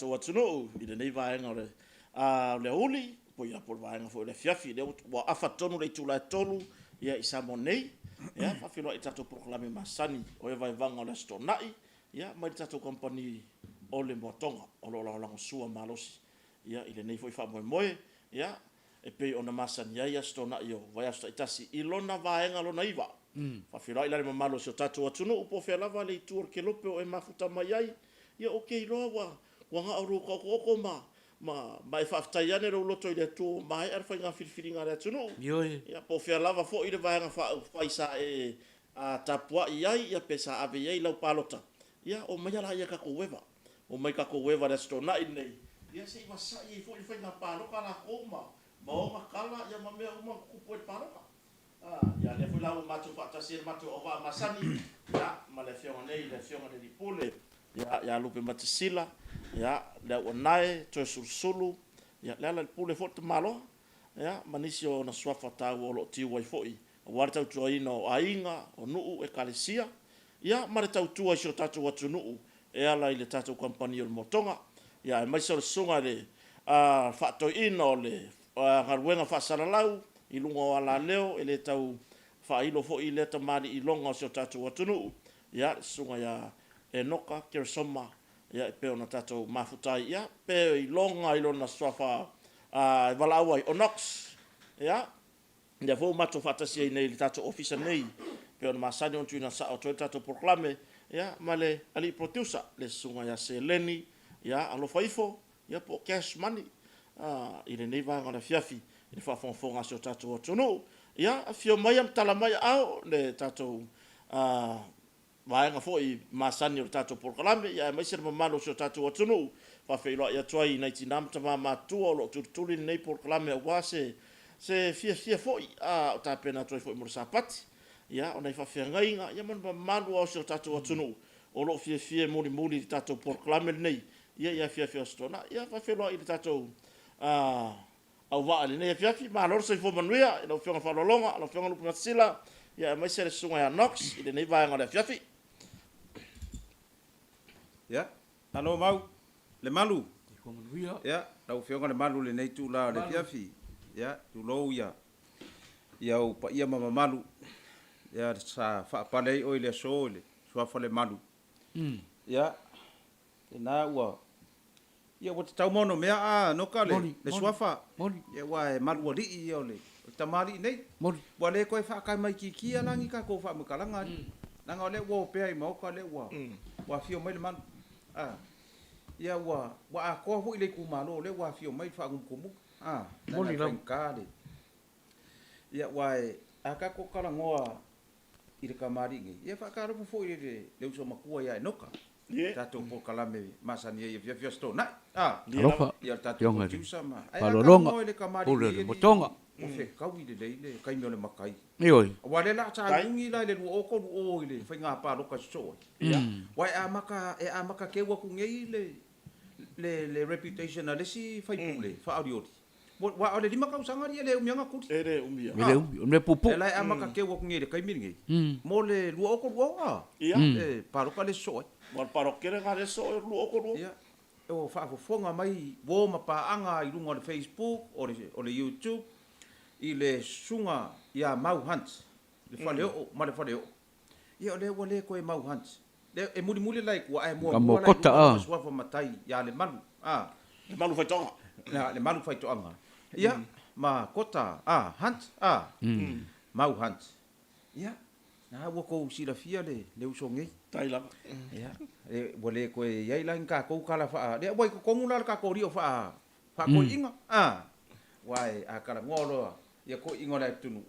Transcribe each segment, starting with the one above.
tatou atunuu i lenei vaega o le o le aoauli po ia po o le vaega foi o le afiafi lea ua afa tonu le itula e 3 ia i Samoa nei. Ia faafeiloai i tatou polokalame masani o e vaevaga o le Aso Toonai ia mai le tatou kamupani o le Moatoga o lo o lagolagosua malosi ia i lenei foi faamoemoe. Ia e pei ona masani ai Aso Toonai o vaiaso taitasi i lona vaega lona 9. Faafeiloai la i le mamalu o si o tatou atunuu po o fea lava le itu o le kelope o e mafuta mai ai. Ia ou te iloa ua ua na o lou taotooto ma ma ma e faafetai ane lou loto i le Atua ua maea le faiga filifiliga a le atunuu. Ioe. Ia po o fea lava foi le Vaega Faaupufai sa e tapuai i ai ia pe sa ave i ai lau palota, ia omaia laia tatou eva. Omai tatou eva i le Aso Toonai lenei, ia se i vasai ai foi le faiga palota a latou ma ma ona tala ia ma mea uma na tutupu ai i le palota. Ia lea foi la ua matou faatasi ai le matou auvaa masani, ia ma le afioga nei le afioga i le Alii Pule ia ia Lupematasila, ia Leauanae Toeolesulusulu, ia Lealailepule foi le tamaloa, ia ma nisi o ona suafa taua o lo o tiu ai foi aua le tautuaina o aiga, o nuu, ekalesia, ia ma le tautua i si o tatou atunuu e ala i le tatou kamupani o le Motoga, ia aemaise o le susuga i le faatoeaina o le galuega faasalalau i luga o alaleo, e le tau faailo foi lea tamalii iloga o si o tatou atunuu, ia le susuga ia Enoka Keresoma, ia e pei ona tatou mafuta ai, ia pe iloga i lona suafa e valaau ai o Knox, ia lea foi ua matou faatasi ai nei i le tatou ofisa nei, pei ona masani ona tuuina sao atu ai le tatou polokalame, ia, ma le alii producer, le susuga ia Seleni, ia, alofa ifo, ia, po o Cash Money, i lenei vaega o le afiafi, i le faafogafoga a si o tatou atunuu. Ia, afio mai ma tala mai aao le tatou vaega foi masani o le tatou polokalame, ia aemaise le mamalu o si o tatou atunuu. Faafeiloai atu ai i nai tina ma tama matutua o lo o tulituli lenei polokalame aua se se fiafia foi a o tapena atu ai foi mo le Sapati. Ia, o nai faafeagaiga ia ma le mamalu lava o si o tatou atunuu o lo o fiafia e mulimuli i le tatou polokalame lenei ia i afiafi o Aso Toonai. Ia, faafeiloai i le tatou auvaa i lenei afiafi. Malo le soifua manuia i lau Afioga i le Faaaloaloga, lau Afioga Lupematasila, ia aemaise le Susuga ia Knox i lenei vaega o le afiafi. Ia, malo Mau, Lemalu. Soifua manuia. Ia, lau Afioga Lemalu i lenei itula o le afiafi. Ia, tulou ia ia ou paia ma mamalu. Ia, sa faapale ai oe i le aso i le suafa Lemalu. Ia, lena ua Ia ua tatau ma ono mea a noka le le suafa. Ia aua e malu alii ia o le tamalii nei. Ua le toe faataimaitiitia la ni tatou faamatalaga alii. Leaga o lea ua opea i maota lea ua ua afio mai le malu. A. Ia ua ua atoa foi le itumalo o lea ua afio mai le faatumutumuga. A. Leaga e faigata le. Ia aua e a tatou talanoa i le tamalii nei, ia faatalofa foi i le uso matua ia Enoka. Tatou polokalame masani ai i afiafi Aso Toonai. A, Alofa, ia le tatou Afioga i le producer ma ae a Faaaloaloga, talanoa i le tamalii Pule o nei le alii Motoga. ua fetaui lelei le taimi o le matai. Ioe. Aua o lea la sa aluni la i le 2030 i le faiga palota e sosoo ai. Aua e amata e amata teu atu nei le le le reputation a le isi faipule faaolioli. Aua o le 5 tausaga alii e le umi ai ona tuli. E le umi. E le umi, o le mea puupuu. E la e amata teu atu nei i le taimi lenei, mo le 2020 a? Ia. E palota le sosoo ai. Aua o le palota tele lena lea e sosoo ai o le 2030. Ia, o faafofoga mai uo ma paaga i luga o le Facebook, o le YouTube, i le susuga ia Mau Hunt, le faleoo ma le faleoo. Ia o lea ua le toe mau Hunt. Lea e mulimuli la i tua ae muamua la i luma lona suafa matai ia Lemalu, a. Lemalu Faitoaga. Ia Lemalu Faitoaga. Ia ma Kota, a, Hunt, a. Mau Hunt. Ia, na ua tou silafia le le uso nei. Tai lava. Ia, ua le toe i ai la ni tatou tala faa, lea ua i totonu la le tatou lio faa faatoeaiina, a. Aua a talanoa loa ia toeaiina o le atunuu,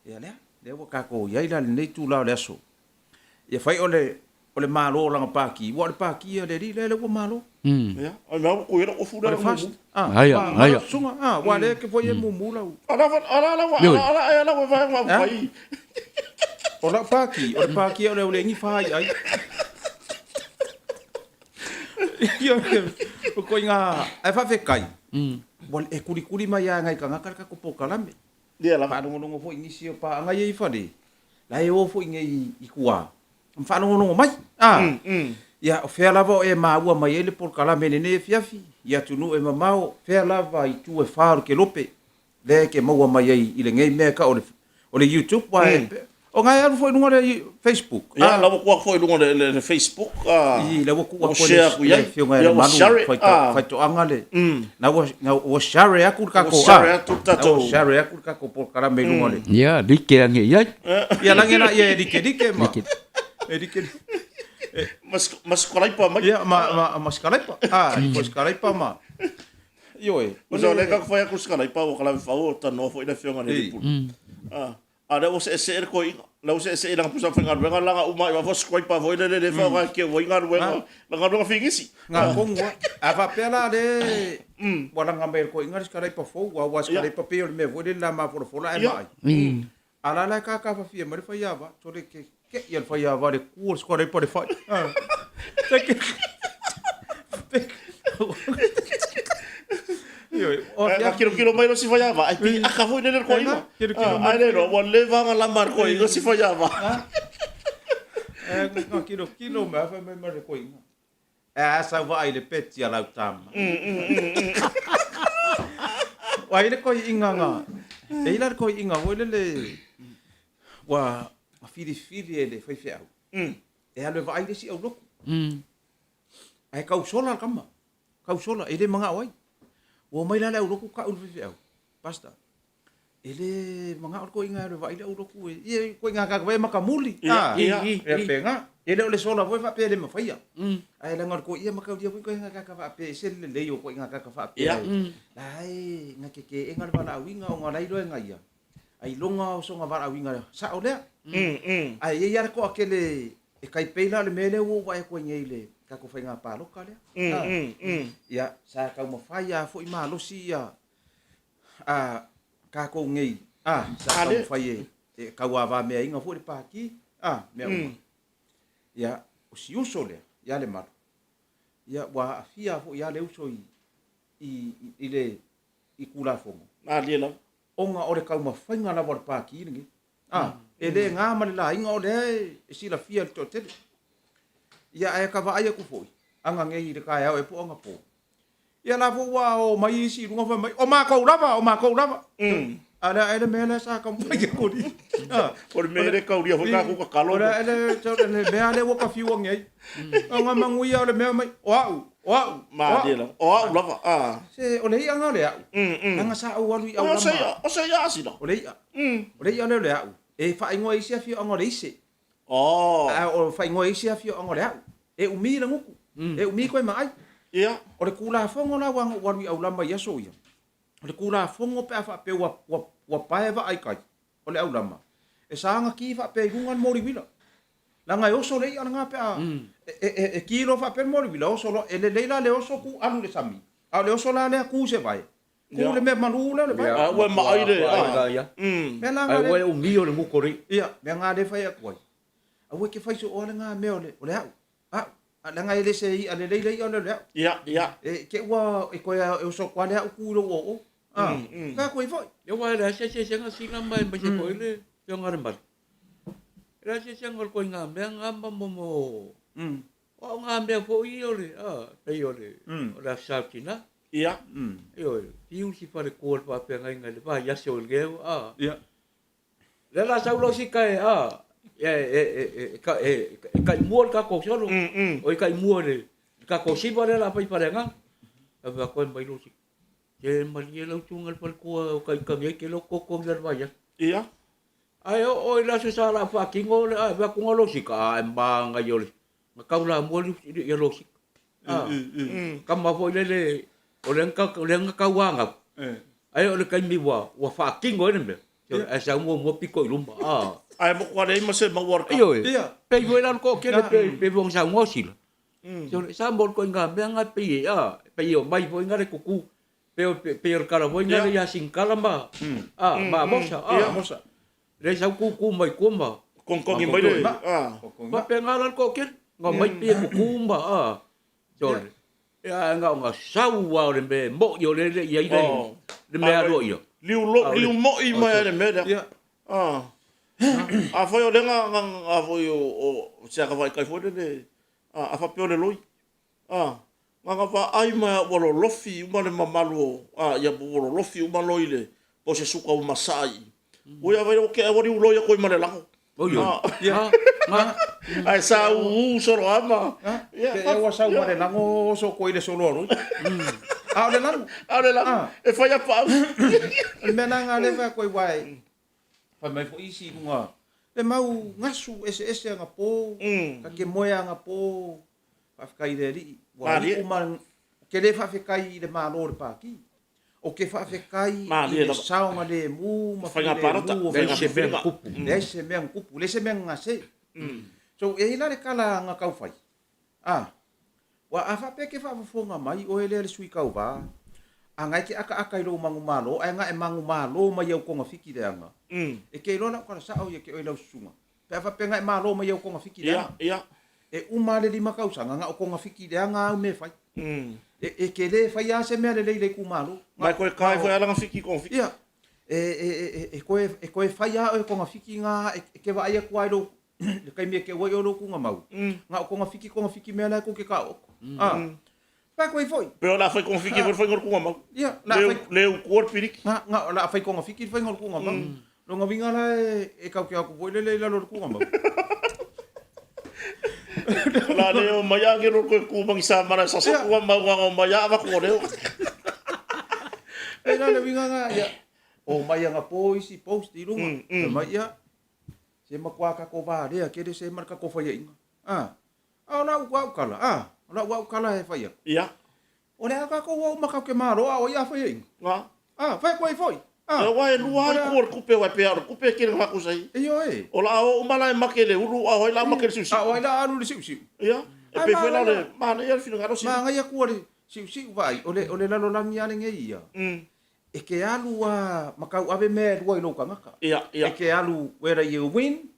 Ia lea, lea ua tatou i ai la i lenei itula o le aso. Ia fai o le, o le Malo o lana Pati, aua o le Pati a le alii lea, lea ua Malo. Ia, ai mea ua tuia lau ofu lea. O le FAST, a, ma lau susuga, a, aua lea e foi e mumu lau. Ala, ala, ala, ala, ala, ala, ala, ala, O lau Pati, o le Pati o le auleigi fa ai ai. Ia, o koiga, ae faafetai, ua e kulikuli mai lava e nai tagata le tatou polokalame. Ia lava. Faalogologo foi i nisi o paaga ia i fale, la e o foi nei i tua ma faalogologo mai. A. Ia, o fea lava o e maua mai ai le polokalame i lenei afiafi, i atunuu e mamao, fea lava i itu e fa o le kelope, lea e te maua mai ai i lenei mea e tau o le, o le YouTube, aua e, o na e alu foi i luga o le Facebook. Ia, la ua tuu atu foi i luga o le Facebook, I, la ua tuu atu e le Afioga ia Lemalu, faitoaga le, na ua, na ua share atu le tatou, ua share atu le tatou, ua share atu le tatou polokalame i luga o le. Ia, like ane i ai. Ia, lage laia e like like ma, e like like. Ma sikalaipa mai. Ia, ma sikalaipa. Ah, ma sikalaipa ma. Ioe. O lea ka fai atu sikalaipa ua kalawe fau o tanoa foi le afioga i le alii pule. Ah, a lea ua seesee le toeaina. Lea ua seesee i lana pusa faigaluega laga uma ai fafo scraper foi lele le faaaoga e keu ai galuega, la galuega finisi. Nga tonu lava. A faapea la le ua laga mai e le toeaina le sikalaipa fou, aua sikalaipa pei o le mea foi lele la mafolafola ae maai. A la la e kakafafia mai le faiava, sole ke keʻi a le faiava le ku o le sikalaipa le fai. A kilokilo mai loa si faiava, ai pei aka foi lele le toeaina. Ae le iloa ua leva ona lama e le toeaina si faiava. Na kilokilo mai fai mai ma le toeaina. E a sau vaai i le peti a lau tama. Ua i le koiinga nga, e i la le koiinga foi lele ua filifili e le faifeau e alu e vaai le isi aulotu. Ae tausola le tama, tausola, e le manao ai. Ua omai la le aulotu tau i le faifeau, Pastor, E le manao le toeaina e alu e vaai le aulotu e, ia toeaina tagata foi e matamuli, a, e faapena. E le o le sola foi faapea e le mafaia, ae leaga o le toeaina e mataulia foi toeaina tagata faapea e ese le lelei o toeaina tagata faapea e, la e na te teena le valaauina ona o la e iloa e na ia, ailoga o sona valaauina sao lea. Ae i ai lava le toatele e tai pei la o le mea lea ua ou vaai atu ai nei i le tatou faiga palota lea. Ia, sa taumafai lava foi malosi ia a tatou nei, a, sa taumafai e, e tauavameaina foi le Pati, a, mea uma. Ia, o si uso lea, ia Lemalu, ia, ua aafia foi lava le uso i, i, i le i Tulafono. Malie lava. Ona o le taumafaiga lava o le Pati lenei. A, e le na ma le laina o lea e silafia e le toatele. Ia, ae ka vaai atu foi, aga nei i le taeao ea po o anapo, Ia la foi ua o mai isi i luga fai mai, o matou lava, o matou lava. A o le a ea le mea lea sa taumafai atu i i. O le mea lea e taulia foi tatou tatalo. O le a ea le mea lea ua ta fiu ane ai. O ngā manuia o le mea mai, o au, o au, o au. Malie lava, o au lava, a. Se, o le i'a lena o le au. Leaga sa ou alu i aulama. O se i'a asina. O le i'a. O le i'a lea o le au. E faaigoa e isi afioaga o le ise. A o faaigoa e isi afioaga o le au. E umi le gutu. E umi koe ma ai. Ia. O le Tulafono la ua ou alu i aulama i aso ia, o le Tulafono pe a faapea ua, ua, ua pae vaa i tai o le aulama, e sa ona ki faapea i luga le moliuila. Leaga e oso le i'a lena pe a, e, e, e ki loa faapea le moliuila, oso loa, e lelei la le oso tu alu i le sami, a o le oso la lea tu i se vae, tu le mea malu lea o le vae. A ua e maai le, a. Mea la Ai ua e umi o le gutu o le i'a. Ia, mea na lea e fai atu ai, aua e te fai sooa lena mea o le, o le au. Au, leaga e le se i'a lelei le i'a lea o le au. Ia, ia. E te ua e toe e oso atu lava le au tu i lou oo. A, fai atu ai foi. Ia aua e leai se eseesega sina ma aemaise foi le Afioga a Lemalu. E leai se eseesega o le ituaiga mea na ma mo o au ngā mea foi ia o le, a, pei o le, o le Aso Sa o Tina. Ia. Ioe, fiu si faletua o le faafeagaiga i le vaiaso i le a. Ia. Lea la sau loa sika e, a, e, e, e, e, e taimua le tatou solo, o e taimua i le tatou siva lea o le a fai i Faleaga. Ae fai atu ai mai loa sika, se malie lau susuga i le faletua o taitagi ai ke leo totogi o le vaiaso. Ia. Ae oo i le aso sa o le a faatino le, ae fai atu loa sika, a e manaia o le, na taulamua le ia loa sika. A, tama foi lele, o lea na tauanau, ae oo i le taimi ua faatino ai le mea, ae sau muamua pito i luma. A. Ae matua leai ma se maua o le Ioe, pei foi la o le toatele pei foi ona saunoa Sila. Sa mo le ituaiga mea lena pei e, a, pei e omai foi na le tutu, pei o le tala foi lea ia Sinikala ma, a, ma Amosa, a. Lea sau tutu mai tua ma. Konikogi mai le, a. Faapena la le toatele, na omai pei e tutu ma, a, sole. Ia, na ona sau lava o le mea e moi o lea e le i i ai le mea aloaia. Liu lo, liu moi mai ai le mea lea. Ia. A. Afai o lea na, na, afai o, o, se aka vaekai foi lele. A faapea o le loi. A, na ona vaai mai lava ua lolofi uma le mamalu o, a, ia ua lolofi uma loi i le, po o se suka ua masaa i i. Ua ia vaai ua tea ua liuloi atu ai ma le lago. Oi oi. A, ae sa uu solo lava ma, ia, Te ua sau ma le lago oso koe i le solo a loi. A o le lago. A o le lago. E fai a paau. O le mea la lena lea e fai atu ai, aua e fai mai foi isi i luga, le mau gasu eseese anapo, ta te moe anapo, Faafetai i le Alii, ua iu ma ou te le faafetai i le Malo o le Pati. Ou te faafetai i le saogalemu ma filemu o faiga palota. Leai se mea na tupu, leai se mea na gase. So, e i ai la le tala na tau fai, a, aua a faapea e te faafofoga mai oe lea le sui tauva, a na e te akaaka i lou manumalo ae na e manumalo mai au togafiti leaga, e te iloa lau tala sao ia te oe lau susuga, pe a faapea na e malo mai au togafiti leaga. E uma lava le lima tausaga, na o togafiti leaga au mea e fai. E te le faia lava se mea lelei i le itumalo. Ma e toe tae foi lava lana fiti i togafiti. Ia, e toe fai lava oe togafiti na e te vaai atu lava i lou, le taimi e keu ai oe lou tugamau, na o togafiti, togafiti mea la e tou te taoto. Fai atu ai foi. Pe o le a fai togafiti foi le faiga o le tugamau. Ia, o le a fai. Le utua le piliki. Na, na, o le a fai togafiti le faiga o le tugamau. Lona uiga la e tau te o atu foi lele i lalo o le tugamau. O le a le o mai agelo le toe tu ma ni samala e sasa tugamau na ona o mai a avatu o leo. E la le uiga na, ia, o mai anapo isi post i luga. Fai mai, ia, se matua tatou valea tele se ma le tatou faiaiga. A, A o lau au tala, a, o lau au tala e fai atu. Ia. O le a tatou o uma tatou te malo a o ai a faiaiga? A. A, fai atu ai foi. A. Aua e lua lava itu o le tupe aua e pei lava o le tupe e tele na faatusa ai. Ioe. O le a o uma la e make i le ulu a o ai la a make i le siusiu. A o ai la a alu i le siusiu. Ia. E pei foi la o le manaia le finagalo sili. Manaia atu le siusiu vaai, o le, o le lalolagi lava lenei ia. E te alu lava ma tauave mea e lua i lou tagata. Ia, ia. E te alu whether you win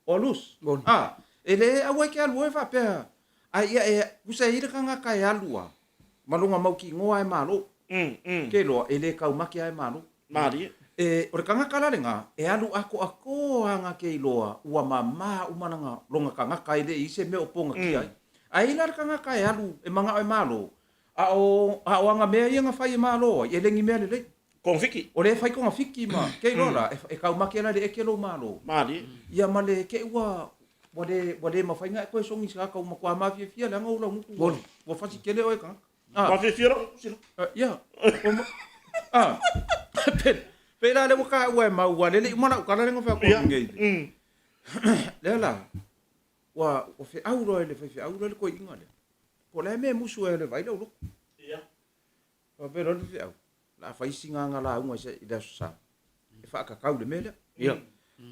or lose. Moni. A, e le aua e te alu oe faapea, a ia e, tusa e i ai le tagata e alu a, ma lona mautinoa e malo. Ke iloa, e le taumate a e malo. Malie. E, o le tagata la lena, e alu atoatoa ana ke iloa ua mama uma lana, lona tagata e le i ai se mea o pogatia ai. Ae i ai la le tagata e alu e manao e malo, a o, a o ana mea ia na fai e malo ai, e le ni mea lelei. Togafiti. O lea e fai togafiti ma ke iloa la, e taumate la i le eke lou malo. Malie. Ia ma le ke ua, ua le, ua le mafai na e toe sogi i se tagata ua matua mafiafia leaga ou laugutu ua, ua fasi tele oe e tagata. Ah. Mafiafia lau gutu sila. Ia. Ah. Pei la lea ua taua e mau, ua lele uma lau tala lea na fai atu ai nei. Lea la, ua, ua feau loa e le faifeau lea le toeaina lea. Po o le a le mea e musu ai e le vaai lou loto. Ia. Faapea loa le faifeau, o le a fai sina ana lauga i le Aso Sa e faatatau i le mea lea. Ia.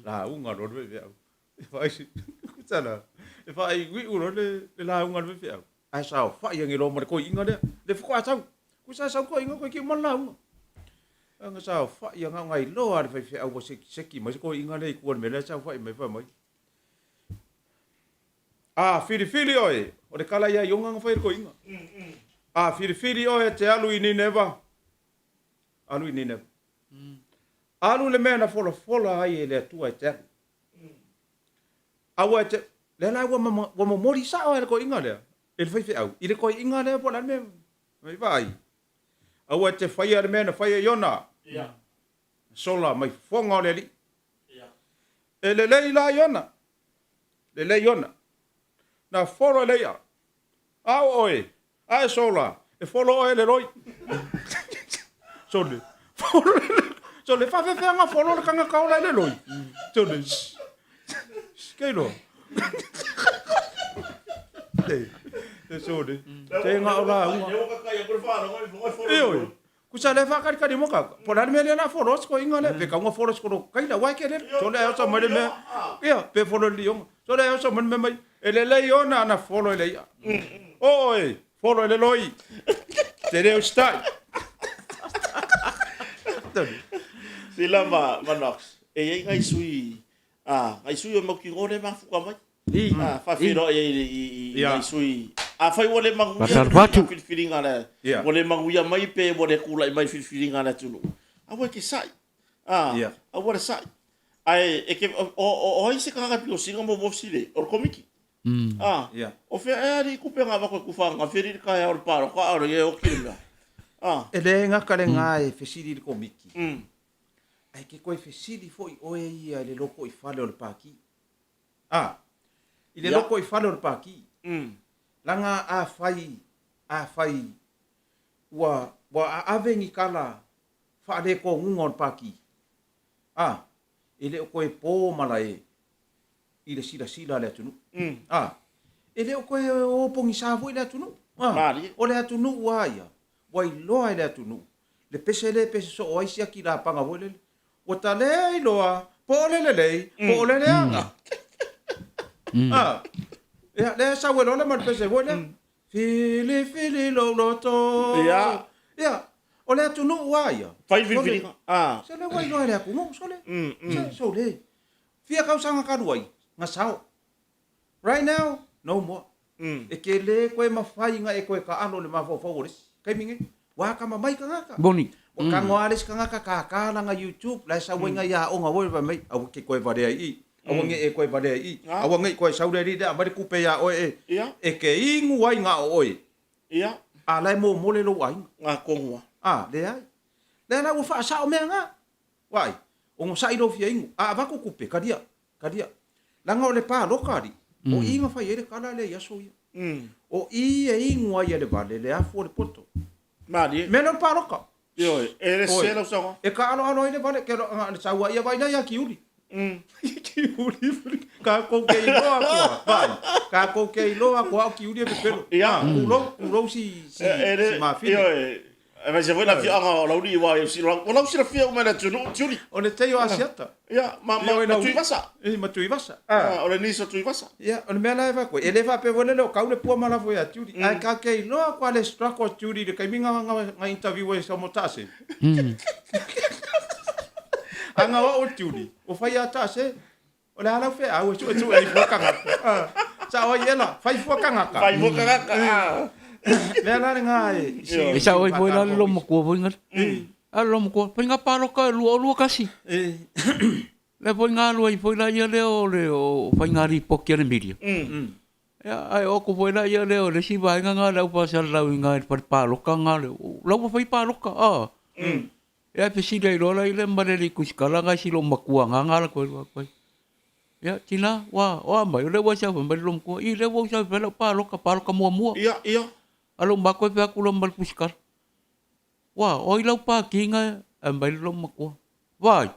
Lauga loa le faifeau. E vaai si, tusa la, e faaiuiu loa le lauga a le faifeau, ae saofai ane loa ma le toeaina lea, lea faatoa sau. Tusa e sau le toeaina toeitiiti uma le lauga. Ana saofai ana ona iloa lava le faifeau ua sekiseki mai se toeaina lea i tua i le mea lea e saofai mai fai mai. A filifili oe, o le tala ia Iona na fai e le toeaina. A filifili oe e te alu i Nineva, alu i Nineva. Alu i le mea na folafola ai e le Atua e te alu. Aua e te, lea la ua, ua momoli sao e le toeaina lea, e le faifeau, i le toeaina lea po o le a le mea, mai vaai. Aua e te faia le mea na fai e Iona. Sola mai fofoga o le Alii. E lelei la Iona, lelei Iona. Na folo e le i'a. A o oe, a e sola, e folo oe e le loi. Sole, folo e le, sole, faafefea folo le tagata ola e le loi. Sole, shh, ke iloa. Te, sole, te ngā o lauga. Ioe. Kusa le whakalikali mo ka. Po le a le mea lea la folo se koinga le pe kaunga folo se kolo kaila wai ke le. So le osa mai le mea. Ia pe folo le lionga. So le osa mai le mea mai. E lelei ona ana folo e le ia. O oe folo e le loi. Te reo stai. Sila ma ma Knox. E iai ngai sui a ngai sui o mautinoa le mafuta mai. A faafeiloai ai i nai sui. Afai ua le manuia le filifiliga a le, ua le manuia mai pe ua le tulai mai filifiliga a le atunuu, aua e te sa'i. A, aua le sa'i. Ae e te, o ai se tagata pito sili ona muamua fesili ai? O le Komiti. A, o fea ea alii kupe nga avatu e kufa ananafi alii i le taeao o le paloka a o le e oti le mea? A. E le gata lena e fesili i le Komiti, ae ke toe fesili foi oe ia i le lotoifale o le Pati. A, i le lotoifale o le Pati, leaga afai, afai ua, ua aave ni tala faaletonuga o le Pati, a, e le o toe po malae i le silasila a le atunuu. A, e le o toe o pogisa foi le atunuu. A, o le atunuu lava ia, ua iloa e le atunuu le pese lea e pese soo ai siaki lapaga foi lele. Ua ta le iloa po o le lelei po o le leaga. A, ia, lea e sau ai loa le ma le pese foi lea. Filifili lou loto. Ia. Ia, o le atunuu lava ia. Fai le filifiliga. A. Sole ua iloa e le atunuu, sole. Se, sole. Fia tausaga talu ai, na sao. Right now, no more. E ke le koe mafai na e koe taalo i le mafaufau o le isi. Taimi nei, ua atamamai tagata. Moni. Ua tago lava le isi tagata kākā lana YouTube, la e sau ai nai aoga foi fai mai, aua ke koe valea i i, aua ne i e koe valea i i, aua ne i koe sau le alii lea aumai le kupe iā oe e, e ke inu ai na o oe. A la e momole lou aiga. Ngā tonu lava. A, leai. Lea la ua faasao mea na. Vaai, onosai lou fia inu, a avatu kupe, kalia, kalia. Leaga o le paloka alii, o i na fai ai le tala lea i aso ia. O i e inu ai e le vale le afu o le poto. Malie. Mea lea o le paloka. Ioe, e le sese lau saunoaga. E kaaloalo ai le vale, ke lo, sau ai ia vaai la ia Kiuli. Kiuli, kakou ke iloa akua, vaai, kakou ke iloa akua o Kiuli e pepelo. Ia. Kulou, kulou si, si, si mafine. Ioe, aemaise foi le afioaga o Laulii aua ua lausilafia uma e le atunuu Tiuli. O le tei o Asiata. Ia, ma, ma, ma Tuivasa. Ma Tuivasa. O le nisi o Tuivasa. Ia, o le mea la e fai e le faapea foi lele o kau le pua ma lafo ia Tiuli. Ae ka ke iloa akua le struggle a Tiuli i le taimi nga, nga, nga interview ai sa mo Taase. A nga o Tiuli, o fai a Taase, o le a lau feau e suesue ai fua tagata. Sao ai ela, fai fua tagata. Fai fua tagata. Lea la le nga e si. E sao ai foi la le lomatua foi ngale. A le lomatua, faiga paloka e 2021. Lea foi nga alu ai foi la ia lea o le o faiga lipoti a le media. Ia, ae o atu foi la ia lea o le isi vaega nga le au faasalalau i nga i le fale paloka nga le, la ua fai paloka, a. Ia, e fesili ai loa la ia ma le alii tusitala nga i si loomatua nga nga latou ai loa atu ai. Ia, tina, ua, o a mai, o lea ua e saofai mai le loomatua, i, lea ua ou saofai lau paloka, paloka muamua. Ia, ia. A lou matou e fai atu loa ma le tusitala. Ua, o ai lau pākī nga e aumai le loomatua. Vaai,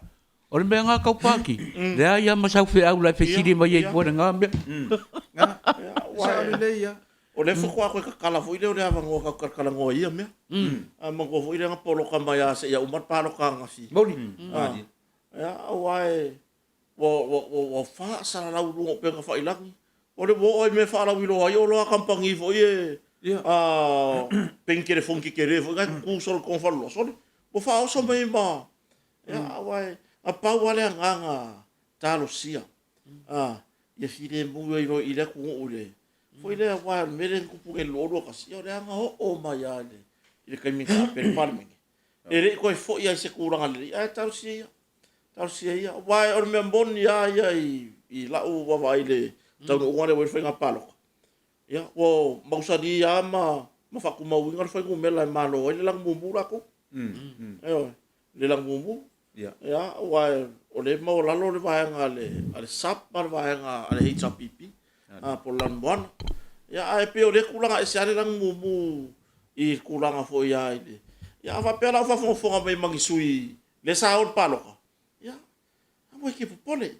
o le mea nga tau pākī, leai a ma sau feau la e fesili mai ai fua i lena mea. Nga, sao lelei ia. O lea faatoa toe tatala foi lea o le avanoa tatou talatalanoa i ia mea. A manatua foi lea na poloka mai lava seia uma le paloka ananafi. Moni. Ia, aua e ua, ua, ua, ua faasalalau i luga o upega tafailagi. O le ua oo lava i mea e faalauiloa ai oloa a kamupani foi e a pegi telefoni tetele foi na e tutu solo i totonu o faleoloa. Sole, ua faaoso mai ma, ia, aua e, na pau lava le agaga talosia, a, ia filemu ai loa i le atunuu i le, foi lea aua o le mea lea na tupu nei i le 2021, ia o lea na oo mai lava i le, i le taimi na taape ai le Palemene. E le i toe foi lava i se tulaga lelei, ae talosia ia. Talosia ia. Aua o le mea moni lava ia i lau vaavaai i le taunuuga lea ua i ai le faiga palota, ia, ua mausali lava ma faatumauina le fuainumera e malo ai le lagi mumu latou. Ioe, le lagi mumu. Ia, aua o lea e maualalo le vaega a le SUPP ma le vaega a le HRPP, po o le Lanumoana. Ia, ae pei o lea tulaga ese lava le lagi mumu i tulaga foi lava i le... Ia, a faapea la o faafogafoga mai ma ni sui lea sa o i le palota, ia, aua e te popole.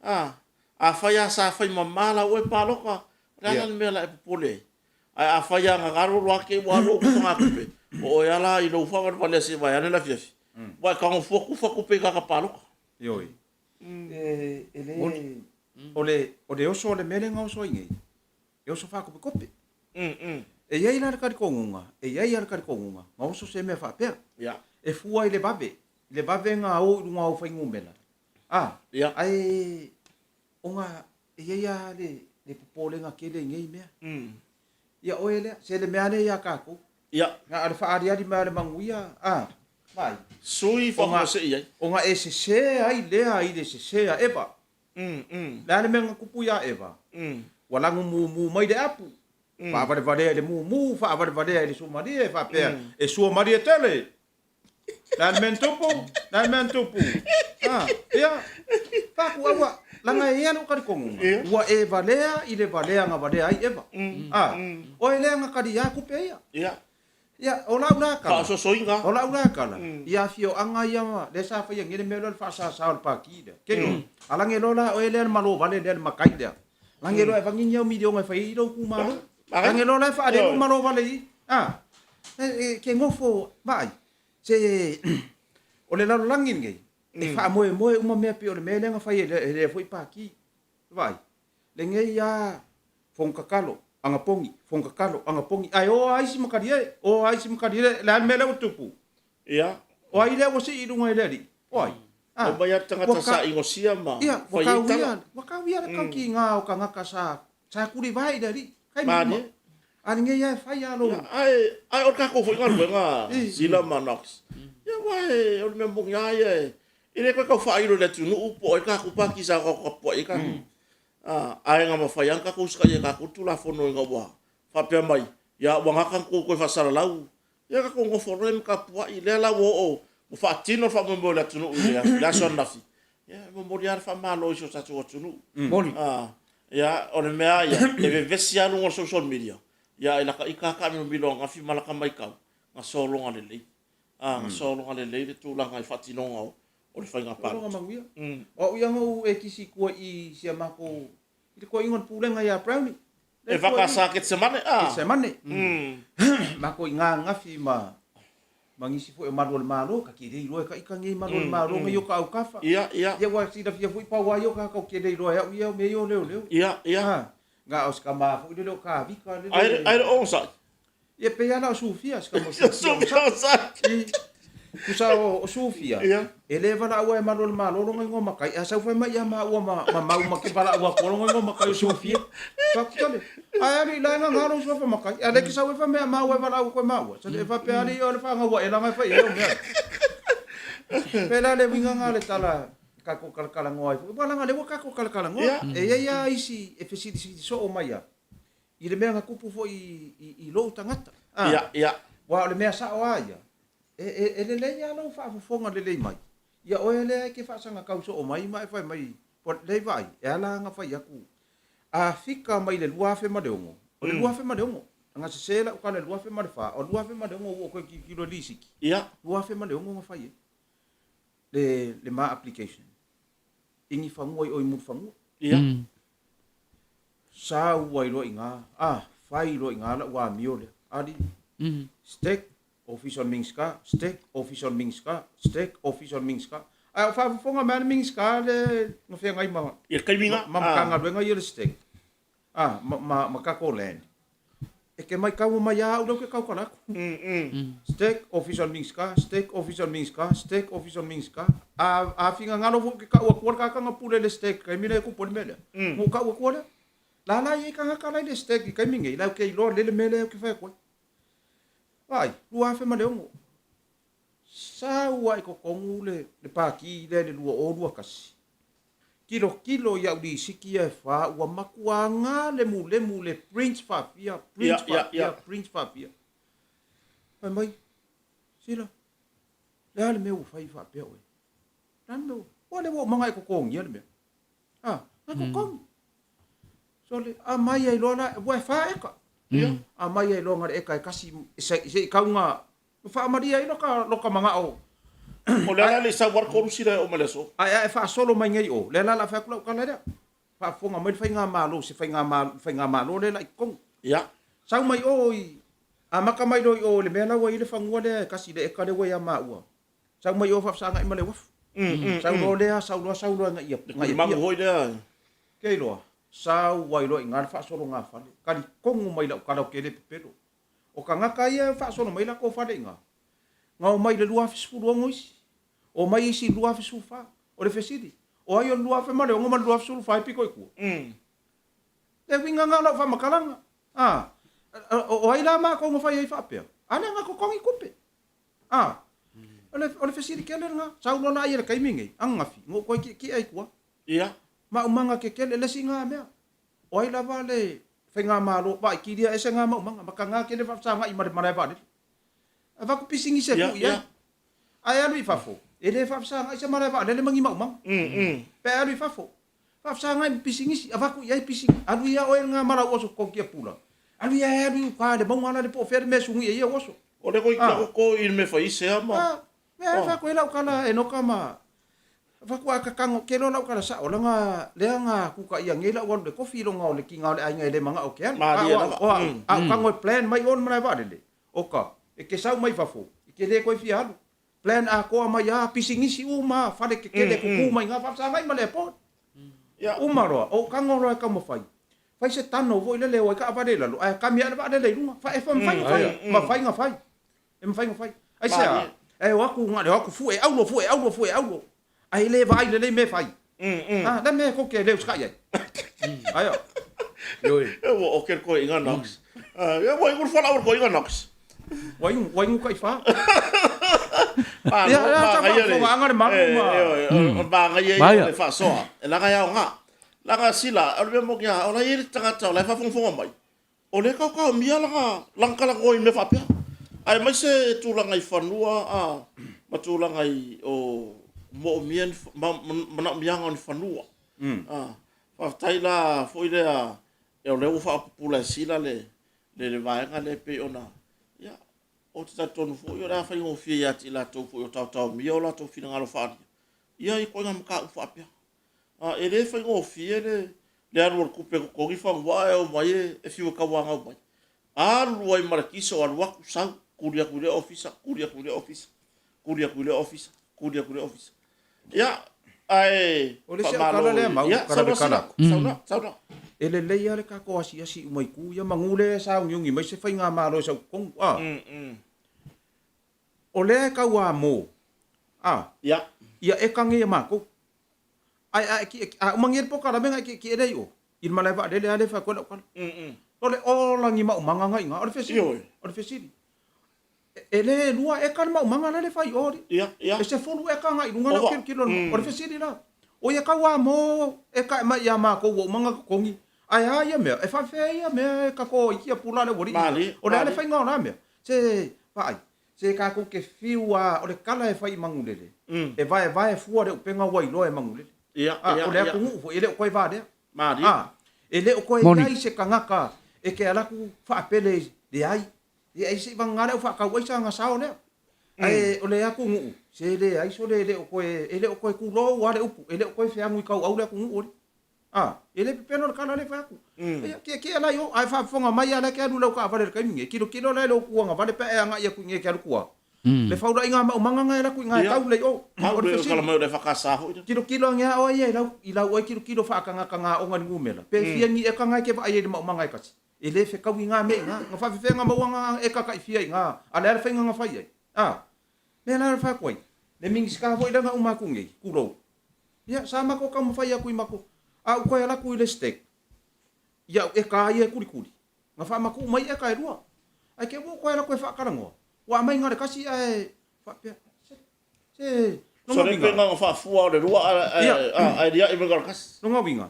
A, afai lava sa fai mama lau oe palota, o le a la le mea o le a e popole ai? Ae afai lava na galo loa te i ua alu ou tufagatupe, o oe lava la i lou faavalevale ase vaeane le afiafi, ua e tago fua tufa tupe i tagata palota. Ioe. E, e le, o le, o le oso o le mea lea na oso ai nei, e oso faakopikopi. E i ai la le talitonuga, e i ai lava le talitonuga, na oso se mea faapea. E fua i le vave, i le vave na o i luga o au fuainumera. A, ae ona e i ai lava le, le popolega tele i nei mea. Ia oe lea, se le mea lea ia tatou. Na o le faaaliali mai o le manuia, a, vaai. Sui faafuasei ai. Ona e sese ai lea i le sese a Eva. Le a le mea na tupu ia Eva? Ua lago mumu mai le apu, faavalevalea i le mumu, faavalevalea i le suamalie, faapea, E suamalie tele! Le a le mea na tupu? Le a le mea na tupu? A, ia, faaku aua, laga e i ai lou talitonuga, ua e valea i le valea na valea ai Eva. A, oe lea na talia tupe ia. Ia. Ia, o lau la tala. Faaosoosoina. O lau la tala, i afioaga ia, lea sa faia nei le mea lea o le faasasa o le pati lea. Ke iloa, a lage loa la oe lea le malo vale lea, le matai lea. Lage loa e avani ni au miliona e fai ai lou itumalo. Lage loa la e faalelu le malo vale i i. A, e ke nofo, vaai, se, o le lalolagi lenei, e faamoemoe uma mea pei o le mea lea na fai e lea foi pati. Vaai, lenei lava fono tatalo, anapogi, fono tatalo, anapogi, ae o lava isi ma talie, o lava isi ma talie, le a le mea lea ua tupu? Ia. O ai lea ua sii i luga i le alii? O ai? A. Omai lava le tagata sa inosia ma fai ai tala. Ua tauia le tautiga o tagata sa tulivae i le alii. Taimi uma. A lenei lava e fai lava lou. Ae o le tatou foi galuega Sila ma Knox, ia aua o le mea moni lava ia E le toe tau faailo i le atunuu po o ai le tatou Pati sa tatou tapuai ai tatou. Ae na mafai lava ona tatou usitaia e tatou le Tulafono ina ua faapea mai, ia ua gata ona tou toe faasalalau, ia tatou nofo loa ma tapuai. Lea la ua oo ua faatino le faamoemoe o le atunuu i le aso ananafi, ia e momoli lava le faamalo i si o tatou atunuu. Momoli. Ia, o le mea lava ia, e vevesi lava luga o le social media, ia ae lata ita lava taamilomilo ananafi ma lata matau, na sologa lelei. A, na sologa lelei le tulaga i faatinoga o le faiga palota. Sologa manuia. O au ia na ou ekisi i tua i i si a matou, i le toeaina o le pulega ia Brownie. E whakasa Ketsemane, a? Ketsemane. Matou i ngā ngafi ma, ma nisi foi o malu o le Malo, ka te le iloa e ka ika nei malu o le Malo nei o ka aukafa. Ia, ia. Ia ua silafia foi pau a ia o ka kau te le iloa e au ia o mea ia o leoleo. Ia, ia. A, na o se tama foi lele o Kavika lele. Ai le onosai. Ia pei lava la o Sufia, si tama Sufia onosai. I, tusa o Sufia, e le valaau e malu o le Malo lona igoa matai, ae sau fai mai ia maua ma, ma mau ma ke valaau atu lona igoa matai o Sufia. Fai atu sole, ae alu i lae nga lou suafa matai, a le ke sau e fai mai a maua e valaau atu e maua. Sole e faapea alii o le fanau aʻela nga e fai i ai o mea. Pei la le uiga nga le tala tatou talatalanoa ai foi. Aua leaga o lea ua tatou talatalanoa. E i ai lava isi e fesilisili soo mai lava i le mea na tupu foi i lou tagata. Ia, ia. Aua o le mea sao lava ia, e lelei lava lou faafofoga lelei mai ia oe lea e te faasagatau soo mai ma e fai mai, lea i vaai, e ala ona fai atu, a fika mai le 2006, o le 2006, na sese lau tala i le 2004, o le 2006 ua ou toe tilotilo i lisiti, 2006 na fai ai le ma application i ni fanua i o i Mulifanua. Sau ai loa i ina, a, fai loa i ina lau amio lea, alii, STEC, Ofisa o le Minisita, STEC, Ofisa o le Minisita, STEC, Ofisa o le Minisita. Ae o faafofoga mai lava le Minisita lea na feagai ma, I le taimi ma Matagaluega ia o le STEC, a, ma, ma tatou land. E te maitau mai lava au lea ou te tautala atu. STEC, Ofisa o le Minisita, STEC, Ofisa o le Minisita, STEC, Ofisa o le Minisita. A, a finagalo foi ou te tau atua le tagata na pule i le STEC i le taimi lea e tupu ai le mea lea, ona ou tau atua lea. La la e i ai tagata la i le STEC i le taimi nei, la ou te iloa lelei le mea lea ou te fai atu ai. Vaai, 2006, sau lava i totonu le, le pati lea i le 2021, Tilotilo i au lisiti ia e fa, ua matua galemulemu le print faafia, print faafia, print faafia. Fai mai, Sila, le a le mea ua fai faapea oe? Le a le mea ua, ua le ua uma ona e totogia le mea. Ah, na totogi. Sole, aumai ai loa la, ua e fa eka. Aumai ai loa na le eka e kasi, se i kau na Faamalie ai loka, loka manao. O le ala le sau ai le 3 sila e oo mai le aso. Ae a e faasolo mai nei o, lea la la fai atu lau tala lea. Faafofoga mai le faigamalo, se faigamalo, faigamalo lea la i totonu. Ia. Sau mai o i, amata mai loa i o i le mea la ua i ai le fanua lea e kasi le eka lea ua ia maua. Sau mai o faafesagai ma le uafu. Sau loa lea, sau loa, sau loa agai i Le magu foi lea. Ke iloa, sau ai loa i ina le faasologa fale. Talitonu mai lau tala ou te le pepelo. O tagata ia e faasolo mai latou fale i ina, na omai i le 2016 isi, omai isi i le 2014. O le fesili, o ai o le 2006 ma le 2014 e pito i tua? Le uiga lena o lau faamatalaga. A, o ai la matou na fai ai faapea? A lea na totogi tupe. A, o le, o le fesili tele lena. Sau loa la ia i le taimi lenei, ananafi, na ou toe tietie ai i tua. Ia. Maumaga tetele, le isi lena mea. O ai lava le faigamalo, vaai kilia ese nga maumaga, makaga kele faafesagai ma le malae vaalele. Avatu pisinisi e tuu i ai. Ae alu i fafo, e le faafesagai se malae vaalele ma ni maumaga. Pe a alu i fafo, faafesagai ma pisinisi, avatu i ai pisinisi. Alu ia oe nga malau oso totogi pula. Alu ia e alu i uka le mauga la le po o fea le mea e sugui ai ia oso. O le koi kia koko i le mea fai se ama. Mea e fai lau kala e noka ma Avatu a kakago ke loa lau kala sao langa lea nga kuka ia ngei lau alu le kofi longa o le kinga o le aiga e le manga o ke alu. Malie lava. O au, a o kago e plan mai o le malae vaalele. Oka, e ke sau mai fafo, e ke le koe fia alu. Plan atoa mai a, pisinisi uma, fale kekele kuku mai nga faafesagai ma le airport. Uma loa, o kago loa e taumafai. Fai se tano foi lele o ai taavale i lalo, ae kami ae le vaalele i luga. Fa, e mafai ona fai, mafai ona fai. E mafai ona fai. Aisea? E o atu, na o le o atu fue auro, fue auro, fue auro. Ae le vaai lelei mea e fai. A, le mea tou te le usitai ai. Aia. Ioe. E ua oke le toeaina Knox. Ia ua inu le fualaau a le toeaina Knox. Ua inu, ua inu taifa. Malo, Ia, ia, sa manaia le- faafofogaaga le malu ma- Ioe, o le manaia ia Maia. o le faasoa. E leaga e aoga. Leaga sila, o le mea moni lava, o la e i ai le tagata o la e faafogafoga mai, O lea e taotaomia lana, lana talanoa i mea faapea, aemaise tulaga i fanua a, ma tulaga i o moomia ni, ma, manaomiaga o ni fanua. A, faafetai la foi lea, o lea ua faapupula e Sila le, le, le vaega lea e pei ona, ia, ou te talitonu foi o le a faigofie ia te i latou foi o taotaomia o latou finagalo faaalia, ia ituaiga mataupu faapea. A, e le faigofie le, le alu o le tupe e totogi fanua ae omai e, e fiu e tauanau mai. Alu ai ma le kiso, alu atu, sau, tuli atu i lea ofisa, tuli atu i lea ofisa, tuli atu i lea ofisa, tuli atu i lea ofisa. Ia, ae O le isi au faamalo tala lea i, Mau, ia, tala saunoa le Sila, tala atu. saunoa, saunoa. E lelei lava le tatou asiasi uma i tu ia manu lea e sauniuni mai se faigamalo e sau totonu, a. O lea e tau amo, a. Ia. Ia eka nei a matou. Ae a e kie, a uma nei le polokalame ona e kiekie lea i o, i le malae vaalele lava lea e fai atu ai lau tala. O le ola ni maumaga na i ina. O le fesili, o le fesili, e le lua eka le maumaga la le fai i o alii? Ia, ia. E 10 eka agai i luga lau tilotilo i le, o le fesili la, o ia tau amo eka e aumai ia matou ua uma ona totogi, ae a ia mea, e faafefea ia mea e tatou ai kia pula le aualii? O le a le faiga o la mea? Se, vaai, se tatou te fiu a, o le tala e fai i Manulele, e vaevae fua le upega ua iloa e Manulele. Ia, A, ia, o le ia. atunuu foi, e le o toe valea. Malie. A, e le o toe Moni. i ai se tagata e te alu atu faapele, leai, leai se i vagana le au faatau aisa ona sao lea. Ae o le atunuu, se leai sole e le o toe, e le o toe tulou lava le upu, e le o toe feagu i tauau le atunuu alii. A, e le pepelo le tala lea e fai atu. Ia, tietie la i o, ae faafofoga mai lava la e te alu i lau taavale i le taimi nei, tilotilo la i lou tuagavale pe a e agai atu i inei e te alu tua. Le faulaiga a maumaga na e alu atu i ina e tau lea i o. O le fesili. Tilotilo ane lava oe ia i lau, i lau oe tilotilo faatagataga aoga i le numera, pe fia ni eka na e te vaai ai i le maumaga e tasi. E le fetaui na mea i ina. Na faafefea na maua na eka tai fia i ina, a o le a le faiga na fai ai? A, mea la e fai atu ai, le Minisita foi lea na uma atu nei, tulou, Ia, sa matou taumafai atu i matou, a ou toe alu atu i le STEC, ia au eka ia e kulikuli, na faamatuu mai eka e lua. Ae te i ua ou toe alu atu e faatalanoa, ua aumai na o le tasi ae faapea, se, se, lona Sole uiga. pe na ona faafua o le lua ae, Ia. ae liai mai na o le tasi. Lona uiga,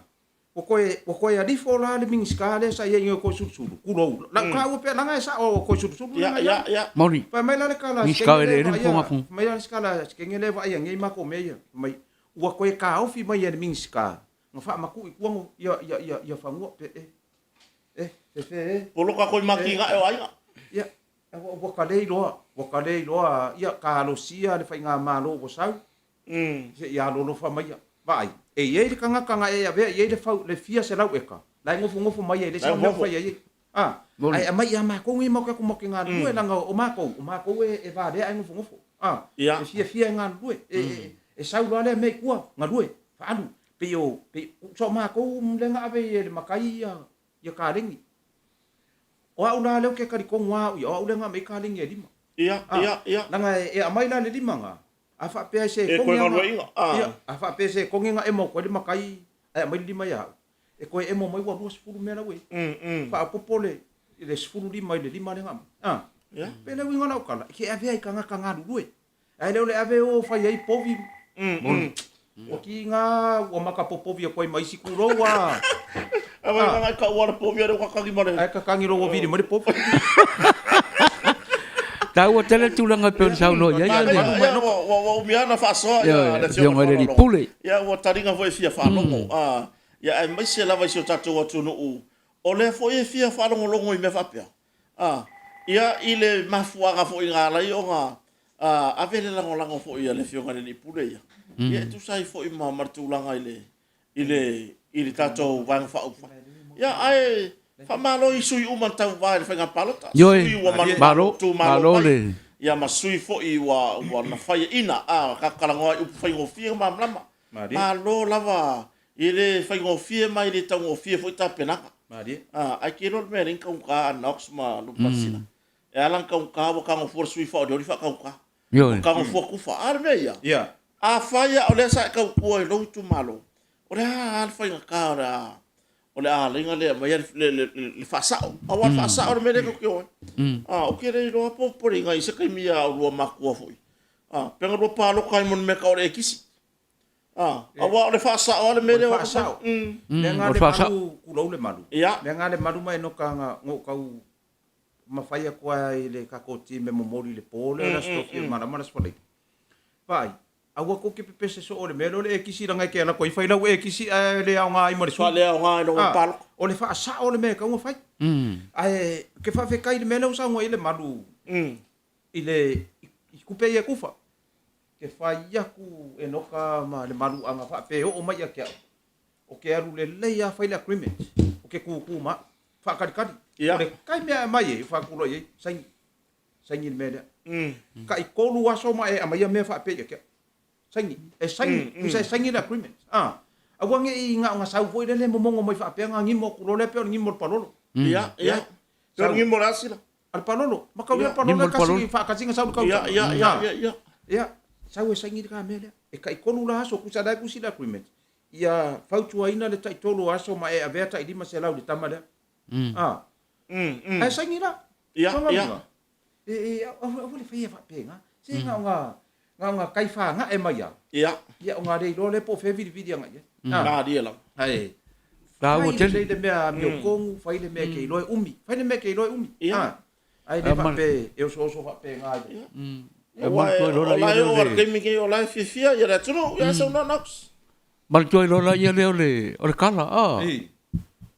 ua toe, ua toe alifo la le Minisita lea sa i ai nei o Toesulusulu, tulou, lau taua pea leaga e sao o Toesulusulu lea Ia, na i ia, ai. ia. Moni. Fai mai la le tala a Minisita o Sikenge lea e Eleele ma vaaia, Togafo. fai mai la le tala a Sikenge lea e vaaia nei matou mea ia, fai mai, ua toe taofi mai e le Minisita na faamatuu i tua no, ia, ia, ia, ia fanua, pe, e, e, fefe e. Poloka koe ma kīnaʻe o aiga. Ia, ua, ua ka le iloa, ua ka le iloa, ia, talosia le faigamalo ua sau, Se i alolofa maia. Vaai, e i ai le tagata na e avea i ai le fau, le fia 100 eka, la e nofonofo mai ai, le isi mea o fai ai. A, ae aumai ia matou nei matou te atu matou te galulue, leaga o matou, o matou e valea ae nofonofo. A, e fiafia e galulue, e sau loa lea mea i tua, galue, faaalu. Pei o, pei, tusa o matou lea na ave i le matai ia kalegi. O au la lea ou te talitonu lava au ia, o au lea na aumai ai kalegi e lima. Ia, ia, ia. Leaga e aumai la le lima na, A faapea se E koge koe ana, galueaiga, a. ia, a faapea se koge na emo atu ai le matai ae aumai le lima ia au, e toe emo mai ua 20 mea la ua i ai. Faaopoopo le le 15 i le lima lea na aumai. A. Ia. Pe le uiga o lau tala, e te avea i tagata galulue. Ae le o le ave o fai ai povi. Ua kiga ua maka popovi atu ai ma isi tulou a. Ae vai gaga i kau ala povi ale kakagi ma le. Ae kakagi lo ua vili mai le povi. Taua tele le tulaga e pei ona saunoa i ai le. Ia, ua umi lava ona faasoa ia le Afioga i le Alii Pule. Ia, ua taliga foi e fia faalogo. Ia, aemaise lava i si o tatou atunuu, o lea foi e fia faalogologo i mea faapea. Ia, i le mafuaaga foi na ala ai ona ave le lagolago foi a le Afioga i le Alii Pule ia, ia e tusa ai foi ma le tulaga i le i le i le tatou Vaega Faaupufai. Ia, ae faamalo i sui uma na tauva i le faiga palota, sui ua Malo, manumalo mai, ia ma sui foi ua ua na faiaina, a tatou talanoa i upu faigofie ma malamalama. Malo lava, e le faigofie ma e le taugofie foi tapenaga. Ae te iloa le mea e ala ai ona taugata a Knox ma Lupe Masina. E ala ona taugata ua tago fua le sui faaolioli faataugata. Ua tago fua tufa. A le mea ia? Afai lava o lea sa e tautua i lou itumalo, o le a lava le faigata o le a o le a ala ai ona le aumaia le faasao. Aua o le faasao le mea lea tatou te o ai. Ou te le iloa po o popoleina i se taimi a oulua matutua foi, pe na lua palota ai ma le mea e tau o le ekisi. Aua o le faasao lava le mea lea. O le faasao. Lea na le malu, tulou le malu. Lea na le malu ma Enoka na ou tau mafai atu lava i le tatou team e momoli i le po lea o le Aso Tofi e malama le Aso Faraile. Vaai, aua tou te pepese soo i le mea lea o le ekisi leaga e te alu atu ai fai lau ekisi ae le aoga ai ma le sui. Faaleaoga i lou palota. O le faasao le mea e tatau ona fai. Ae ou te faafetai i le mea lea ua saunoa i ai Lemalu i le i tupe ia e tufa. Ke fai atu Enoka ma Lemalu a na faapea e oo mai ia te au, Ou te alu lelei lava fai le agreement, ou te kūkū ma au, faatalitali. O le taimi lava e aumai ai, ou faatulai ai, saini, saini le mea lea. Tai tolu aso ma e aumaia mea faapea ia te au. Saini, e saini, tusa e saini le agreement. A, aua ne i na ona sau foi lele momono mai faapea na gimo atu loa lea pei o le gimo o le palolo. Ia, ia. Pei o le gimo o le asila. A le palolo, ma kau ia palolo e kasi faakasi na sau le kauta. Ia, ia, ia, ia. Ia, sau e saini le ka mea lea. E tai tolu la aso, tusa la e tusi le agreement. Ia fautuaina le tai tolu o aso ma e avea tai 500 i le tama lea. A. Ae saini la. Ia, ia. E, e, aua le faia faapena. Se na o na, na o na tai whāngae mai a. Ia. Ia, o ngā rei loa lea po o fea vilivili anga ia. Nā ria lava. Ae. Tāua Fai tele. lelei le mea amiotonu, fai le mea e te iloa e umi. Fai le mea e te iloa e umi. Ia. Ae le faapea e osooso faapena i le. E manatua Aua loa o la la ia e lea oo o le le. taimi nei o la e fiafia ia le atunuu, ia saunoa Knox. Manatua loa la ia lea o le, o le kala, a.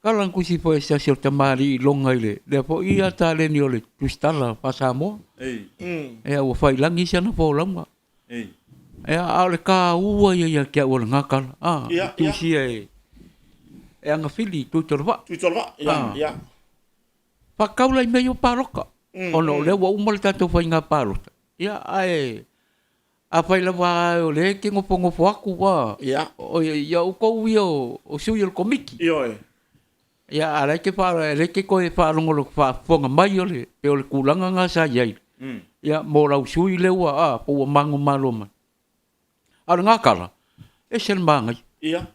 Kala na tusi foi e se tasi o tamalii iloga i le, lea foi ia taleni o le Tusitala faa-Samoa. Ea ua fai i lagi si ana folauga. Ea, a o le taua ia ia te au o lena kala, a, Ia, ia. tusia e, e Agafili i Tuitolovaa. Tuitolovaa, ia, ia. Faatau la i mea ia o palota, ona o lea ua uma le tatou faiga palota, ia, ae afai lava o lea e te nofonofo atu, a, ia outou ia o sui o le Komiti. Ioe. Ia, a o la e te e le te toe faalogologo faafofoga mai o le, pei o le tulaga lena sa i ai, ia, mo lau sui lea ua, a, po ua manumalo mai. A o lena tala, e ese le manaia. Ia.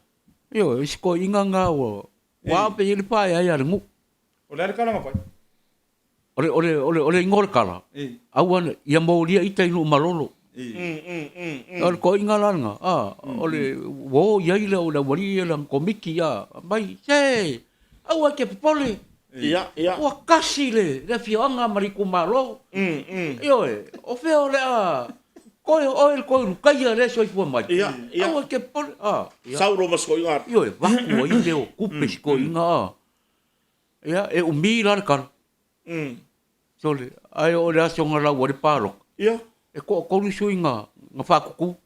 Ioe, o isi toeaiina na ua, ua ave i ai le paeaea a le nuu. O le a le tala na fai? O le, o le, o le, o le igoa o le tala, aua ne, ia molia ita i nuu malolo. O le toeaiina la lena, a, o le, ua o i ai le, le aualii ia lana komiti, a, aumai, se, aua e te popole. Ia, ia. Ua tasi le, le afioaga ma le itumalo. Ioe, o fea o le a toe oe le toe Ulutaia lea e soifua mai. Ia, ia. Aua e te popole, a, ia. Sau loa ma si toeaina atu. Ioe, vaku ai leo tupe si toeaina, a. Ia, e umi la le tala. Sole, ae oo i le aso na lau ai le palota. Ia. E toatolu sui na, na faatutu.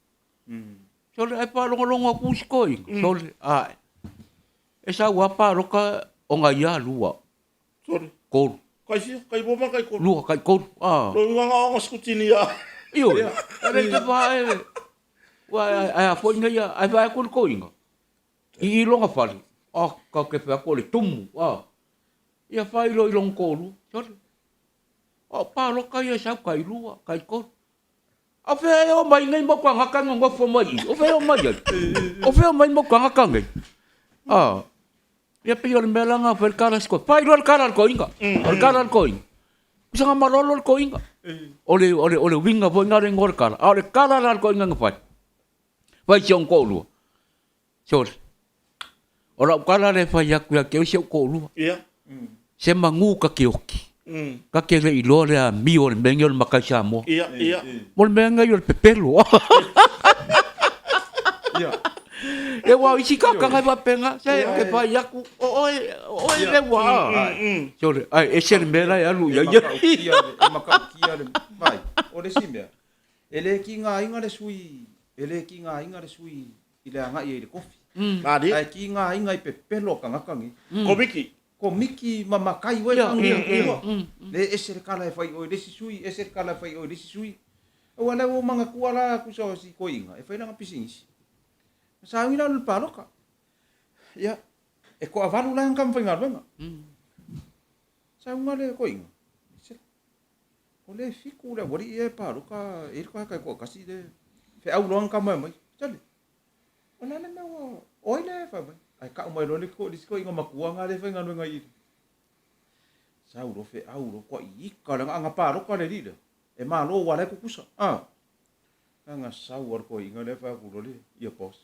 Sole, ae faalogologo atu isi toeaiina. Sole, ae. E sau lava palota ona ia lua. Sole. Tolu. Kai fia, kai lua ma kai tolu. Lua, kai tolu, a. Lona uiga na o na sikutini ia. Ioe, e le te vae, ua, ae a foi nei, ae vae atu le toeaina. I i lona fale, a, ka te fai atu o le tumu, a. Ia fai loa i lona toalua, sole. O palota ia e sau tai lua, tai tolu. A o fea e o mai nei mau tagata e nonofo mai i i? O fea e o mai ai? O fea e o mai mau tagata nei? A, ia pei o le mea la na fai le tala a si toeaina. Fai loa le tala a le toeaina, o le tala a le toeaina, usaga malolo le toeaina. O le, o le, o le uiga foi lena o le igoa o le tala. A o le tala la a le toeaina na fai, fai i si ona toalua, Sole. O lau tala lea e fai atu ia te au si ou toalua. Ia. Se manu ta te oti. Ta te le i iloa le amio o le mea lenei o le matai Samoa. Ia, ia. Mo le mea lenei o le pepelo. Ia. Ia aua o isi tagata e faapena, se ou te fai atu, o oe, o oe lea ua... Sole, ae ese le mea la e alu i ai. E matautia, e matautia le vai. O le isi mea, e le tigaina le sui, e le tigaina le sui i le agai ai i le kofi. Malie. Ae tigaina i pepelo a tagata nei. Komiki. Komiki ma makai ua e manuia tua. Le ese le kala e fai i o i le isi sui, ese le kala e fai i o i le isi sui. Aua lea ua ou manatua la tusa o si toeaina e fai lana pisinisi. Na sauni la le paloka. Ia, e toavalu la ana tama faigaluega. Sauga le toeaina, se, o le fitu le aualii ia e paloka e i ai le tagata e toatasi le feau loa ana tama e omai. Sole, o le a le mea ua, o ai le fai mai? Ae tau mai loa le isi toeaina matua lena lea e faigaluega i i. Sau loa feau loa toai ika le aga paloka le alii lea, e malo aua o la e tutusa. Aga sau lava le toeaina lea fai atu loa le ia boss.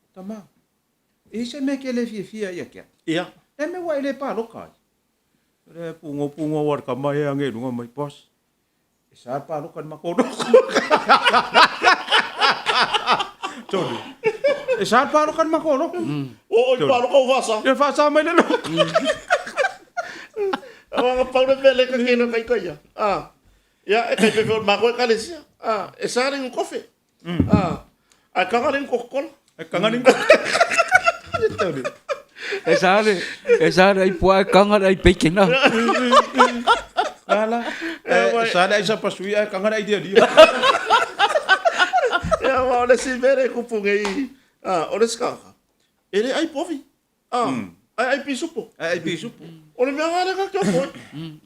Tama, e i ai se mea e te le fiafia ai ia te au? Ia. Le mea ua e le paloka ai. Le pugou pugou a le tama e age i luga mai, boss, e sa le paloka i le matou lotu. Tolu. E sa le paloka i le matou lotu. Ua oi paloka ua faasa. Ia faasa mai le lotu. Aua pau le mea le kakele o kai ia. Ah. Ia, e kai pepe o makou ekalesia. Ah, e sa le inu kofe. Ah, ae kaga le inu Coca-Cola. E kaga le inu Coca-Cola. E sa le, e sa le ai puaa e kaga le ai peikena. Ala, e sa le ai sapasui ae kaga le ai lialia. Ia, aua o le isi mea lea e kupu nei, ah, o le isi tagata, e le ai povi. Ah, ae ai pisupo. Ae ai pisupo. O le mea lena lea ta te ofo ai.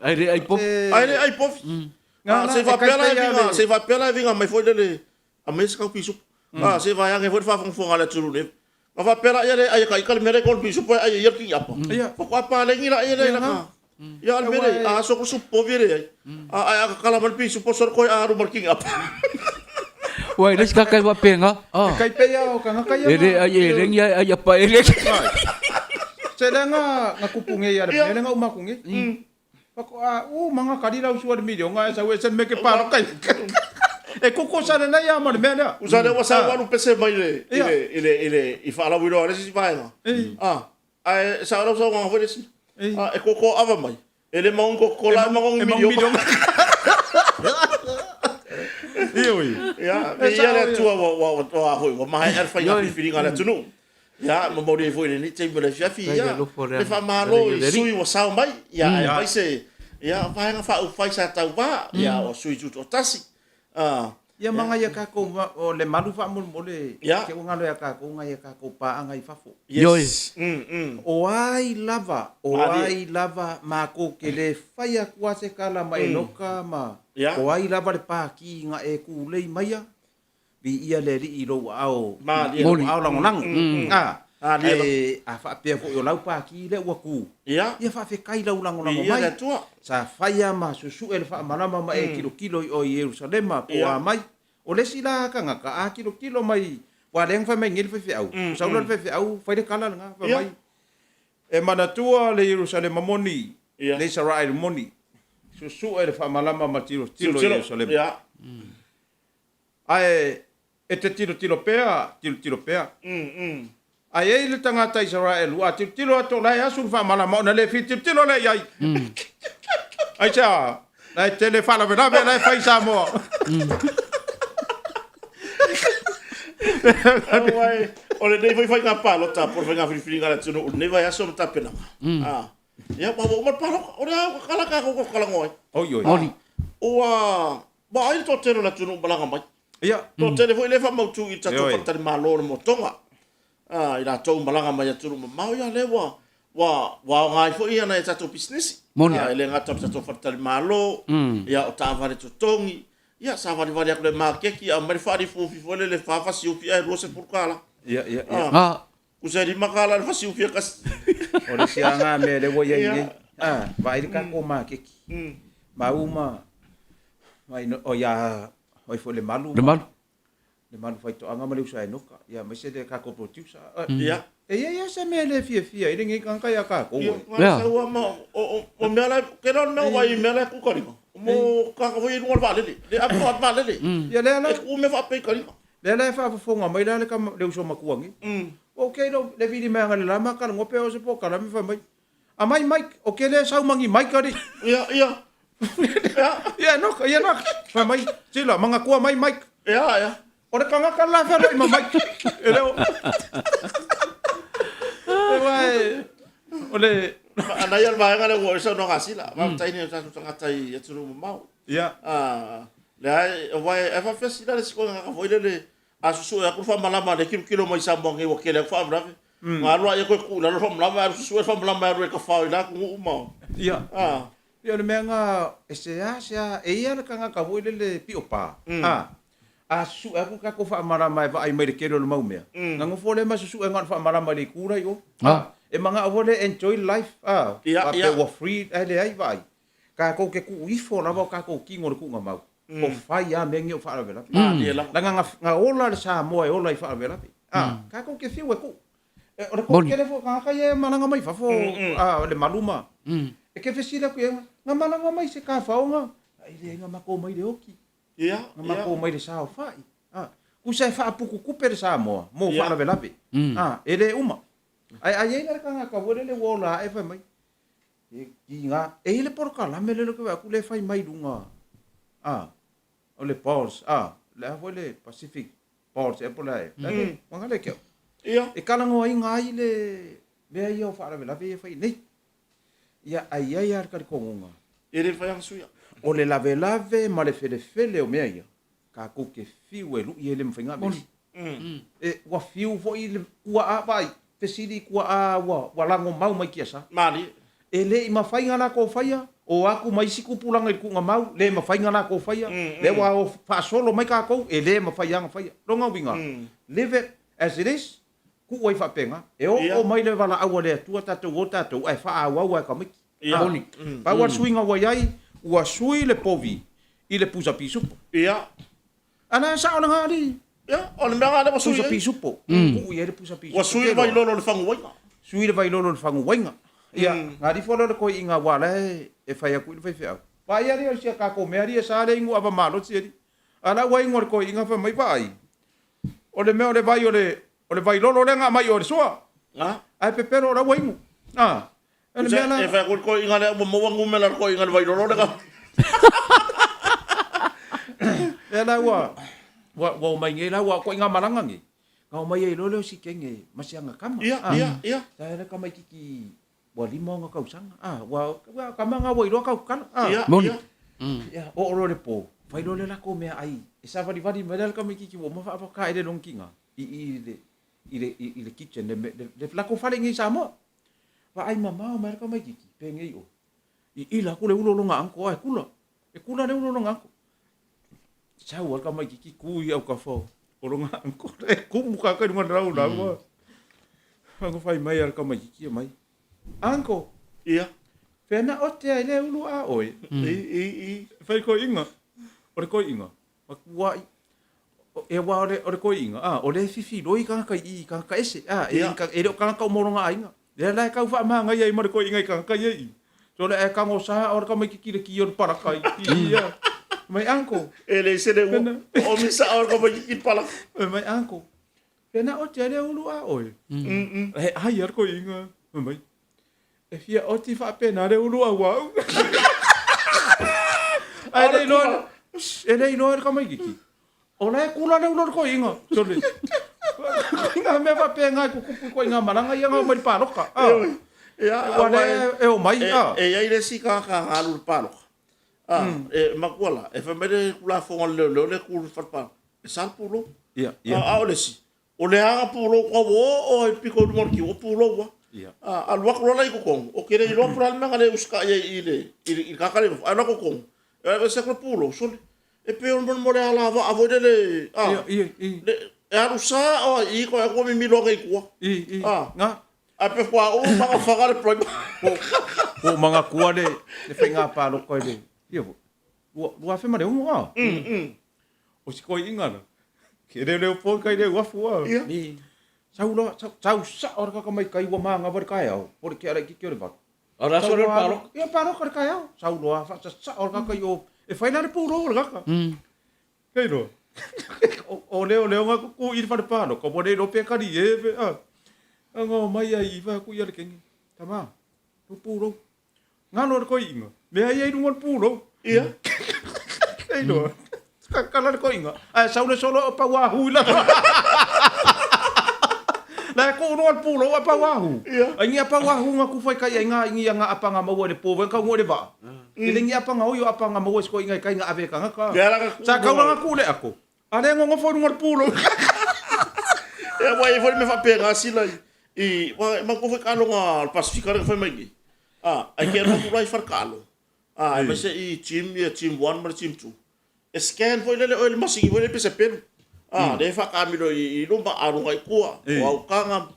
Ae le ai povi. Ae le ai povi. Ah, se faapea la e viga, se faapea la e viga mai foi lele, aumai se kau pisupo. Ah, se vaeane foi le faafogafoga a le atunuu nei. Na faapea la ia le ai e ka ika le mea lea e kau le pisupo ae ai e ia le kiniapa. Faatoa paleni la ia le laka. Ia a le mea lea, a aso ku supu povi e leai. A ae a kakala mai le pisupo solo koe a alu ma le kiniapa. Ua e le isi tagata e faapena. E kai pei a o tagata ia. E le ai e lengi ae ai apa e lengi. Se lea nga nga kupu nei a le mea lea nga uma aku nei. Faatoa uma nga kali lau sua le miliona ae sau ese le mea ke paloka ai. E koko sa lelei a ma le mea lea. Usa lea ua sau alu pese mai le i le i le i le i faalauiloa a le isi vaega. Ah Ae sao lau saunoaga foi le isi. A, e koko ava mai. E le magogi Coca-Cola, e magogi miliona. Ioe. Ia, viia le Atua ua, ua, ua, ua, foi, ua maea le faiga filifiliga a le atunuu. Ia, momoli ai foi i lenei taimi o le afiafi, ia, le faamalo i sui ua sao mai, ia, aemaise, ia, vaega faaupufai sa tauva, ia, o sui tutoatasi. Ah. Ia ma ngai a takou o le malu faamolemole Ia. te ua galo ia takou ngai a takou paaga i fafo. Yes. O ai lava, o Malie. ai lava makou ke le fai atu a se tala ma Enoka ma Ia. o ai lava le pākī na e kūlei maia Viia le Alii i lou aao, Malie. i lou aao lagolago. A, Malie lava. ae a faapea foi o lau pākī lea ua kū, Ia. ia faafetai lau lagolago Viia mai. le Atua. Sa faia ma susue le faamalama ma e tilotilo i o i Ierusalema po o a mai. O le isi la tagata a tilotilo mai, aua lea na fai mai nei le faifeau, sau loa le faifeau fai le tala lena, fai mai, E manatua le Ierusalema moni, le Isaraelu moni, susue le faamalama ma tilotilo i Ierusalema. Ia. Ae e te tilotilo pea, tilotilo pea. Ae i ai le tagata Isaraelu a tilotilo atu o la e asu le faamalama ona le fia tilotilo lea i ai. Aisea? La e tele faalavelave la e fai i Samoa. Aua e, o lenei foi faiga palota po o le faiga filifiliga a le atunuu i lenei vaiaso ma tapenaga. Ia, ua uma le palota, o lea ua kala tatou talanoa ai. Oi, oi. Ua vaai le toatele o le atunuu malaga mai. Ia. Toatele foi lea e faamautu i le tatou Ioe. faletalimalo o le Motoga. Ah, i latou malaga mai atunuu mamao, ia lea ua ua ua aoga ai foi ia nai a tatou pisinisi. Moni. Ah, e le gata o le tatou faletalimalo, ia o taavale totogi, ia savalivali atu i le maketi, aumai le faalifufi foi lele fa fasiufi ae $20. Ia, ia, ia. Ah, Ah, tusa e $5 le fasiufi e tasi. O le isi lava lena mea lea ua i ai Ia. nei. Ah, vaai le tatou maketi. Maua ma, ma ino, o ia, o ai foi le Malu. Le Malu. Le malu faitoaga ma le uso a Enoka, ia aemaise le tatou producer. Ia. E i ai lava se mea e le fiafia ai lenei tagata ia tatou e. Ia, sau lava ma o mea la, tele o mea ua i mea la e tu taliga. Mo tagata foi ia i luga o le vaalele. Le ave o le vaalele. Ia lea la. E tu mea faapea i taliga. Lea la e faafofoga mai la le tama, le uso matua nei. Ua ou kei lou, le vili mai analeila ma talanoa pe oo se polokalame fai mai, Amai Mike, o ke le sau ma ni Mike alii. Ia, ia. Ia. Ia Enoka, ia Enoka. Fai mai, sila, manatua mai Mike. Ia, ia. O le tagata le la feloai ma Mike. E le o. E uae, o le... Manaia le vaega lea ua oo i ai saunoaga a Sila. Faafetai i nai o tatou tagata i atunuu mamao. Ia. Leai, aua e faapefea Sila le isi tagata foi lele A susue atu le faamalama lea e tilotilo mai i Samoa nei ua tele atu faalavelave. Ona alu lea toe tuu i lalo le faamalama ae alu susue le faamalama e alu e tafao i la atunuu ma Ia. Ia o le mea lena e seasea, e i ai lava le tagata foi lele pio pa, a, a susue atu le tatou faamalama e vaai mai i le tele o le mau mea, ona nofo lea ma susue na o le faamalama i le itu la i o. E manao foi lea e enjoy life, a, faapea ua free, ae leai vaai. Tatou te tuu ifo lava o tatou tino i le tuugamau, o fai lava mea nei o faalavelave. Leaga na ola le Samoa e ola i faalavelave. A, tatou te fiu e tuu. O le toatele foi o tagata ia e malaga mai fafo, a, le malu ma. E te fesili atu i ai, na malaga mai se tafaoga? E leai, na matou omai i le oti. Na matou omai i le saofai. A, tusa e faapututupe le Samoa mo faalavelave. A, e le uma. Ae a i ai la le tagata foi lele ua ola ae fai mai, E kiga, e i ai le polokalame lea ou te vaai atu lea e fai mai i luga, a, o le Pulse, a, le a foi le Pacific Pulse ea po o le a ea. La le, ua galo ia te au. Ia. E talanoaina ai le mea ia o faalavelave ia e fai nei. Ia, ae i ai lava le talitonuga. E le mafai lava ona suia. O le lavelave ma le felefele o mea ia, tatou te fiu e lui e le mafai ona aveese. E, ua fiu foi le tuaa, vaai, fesili i tuaa ua, ua lagomau mai tiasa. Malie. E le i mafai ona latou faia, o atu ma isi tupulaga i le tuugamau, le mafai ona latou faia, lea ua o faasolo mai tatou, e le mafai lava ona faia. Lona uiga, leave it as it is, tuu ai faapena, e oo mai le valaau a le Atua tatou o tatou ae faaauau lava e tamaiti. Ia. Pau lava le suiga ua i ai, ua sui le povi i le pusa pisupo. Ia. A la e sao lena alii. Ia, o le mea lena lea ua sui ai. Pusa pisupo. Tuu i ai le pusa pisupo. Ua sui le vailolo i le faguaiga. Sui le vailolo i le faguaiga. Ia, na alii foi lea o le toeaina aua la e fai atu i le faifeau. Vaai alii o si a tatou mea alii e sa le inu ava malosi alii. A la ua inu e le toeaina fai mai vaai. O le mea o le vai o le o le vailolo lea na aumai i o i le sua. Ae pepelo o la ua inu. A. O le mea la. E fai atu le toeaina lea ua maua numera a le toeaina i le vailolo lea. Lea la ua ua ua omai nei la ua ituaiga malaga nei. Na omai ai loa lea o si kene ma si ana tama. Ia, ia, ia. Sa ai le tamaititi ua lima ona tausaga. A, ua ua tama na ua iloa tautala. A. Ia, Moni. ia. Ia, oo loa le po, fai loa le latou meaai e savalivali mai la le tamaititi ua uma faavakaele lona tina i i le i le i le kitchen le le latou fale i nei i Samoa. Vaai mamao mai le tamaititi, penei oe. I ila atu le ulo o lona uncle ae kula. E kula le ulo o lona uncle. Sau lava le tamaititi tu i autafa o lona uncle. E kumu kaka i luga o le laulau. Ona fai mai a le tamaititi e mai. Uncle, Ia. fea na ote ai le ulu a oe? I, i, i. Fai koiinga. O le koiinga. Matuai. E aua o le, o le toeaina, a, o lea e fifiloi tagata i i, i tagata ese, a, e, yeah. e le o tagata uma o lona aiga. Lea la e tau faamagaia ai ma le toeaina i tagata ia i i. So le ae tagosa o le tamaititi i le ki o le palaka i i ia. Mai uncle. E le se le ua. O misa o le tamaititi i le palaka. Mai uncle. Pena o te le ulu a oe. E ai a le toeaina. Mai. E fia oti faapena le ulu auau. Ae le iloa, e le iloa e le tamaititi. O la e kula le ulu o le toeaina. Sole. Ituaiga mea faapena e tutupu i ituaiga malaga ia na omai i le paloka. Ia, Aua lea e omai. E i ai le isi tagata na alu i le paloka. E matua la, e fai mai le Tulafono a le leoleo lea e tu i le fale paloka, e sa le pulou. Ia, ia. A o le isi, O le aga pulou kau o oo ai piko i luma o le kiu, o pulou a. A alu atu loa la i totonu, ou te le iloa po o le a le mea na le usitai ai i le i le tagata lea i fafo, ae alu atu i totonu, e aveese atu le pulou, sole, e pei o le mo le alavaa foi lele, a, le, e alu sao lava i i, toe atu ua mimilo ane i tua. A, ae pe fuauu ma na faga le primer. Ua ou manatua le faiga palota i le, ia foi, 2006, a? O si toeaina la. Ke leoleo po kai le uafu a. Ia. Sau loa, sau, sau sao le kaka mai kai ua magava le kaeao, po le ke'a laitiiti o le valu. A o le aso lea o le paloka. Ia paloka le kaeao. Sau loa faasasao le kaka i o, e fai la le pulou o le kaka. Kei loa. O leoleo nga kuku i le fale paloka, ua le iloa pe kali e pe a. Aga omai ai i fai atu ia le kenge. Tama, lou pulou. Galo le koiinga. Mea ia i luga o le pulou. Ia. Kei loa. Kala le koiinga. Ae sau le solo o pauahu i lalo. La e kuu luga o le pulou ae pauahu. Ia. Ai ni a pauahu nga kufa i kai ai nga ingi nga apanga maua i le po kau ngo le vaa. E le ni apanga oi o apanga maua i se koiinga i kai nga ave e kangaka. Ia la ka kuu Sa luga. kaulanga kuu le ako. A le ngongofo i luga o le pulou. Ia ua i ai foi le mea faapena sila i i ua matou foi taaloga o le Pasefika lea na fai mai nei. A, ae te alu atu la i faletaalo, a, aemaise i gym ia gym one ma le gym two, e scan foi lele oe i le masini foi lele pe se pelu. A, lea e faataamilo i luma, alu agai i tua, o au taga.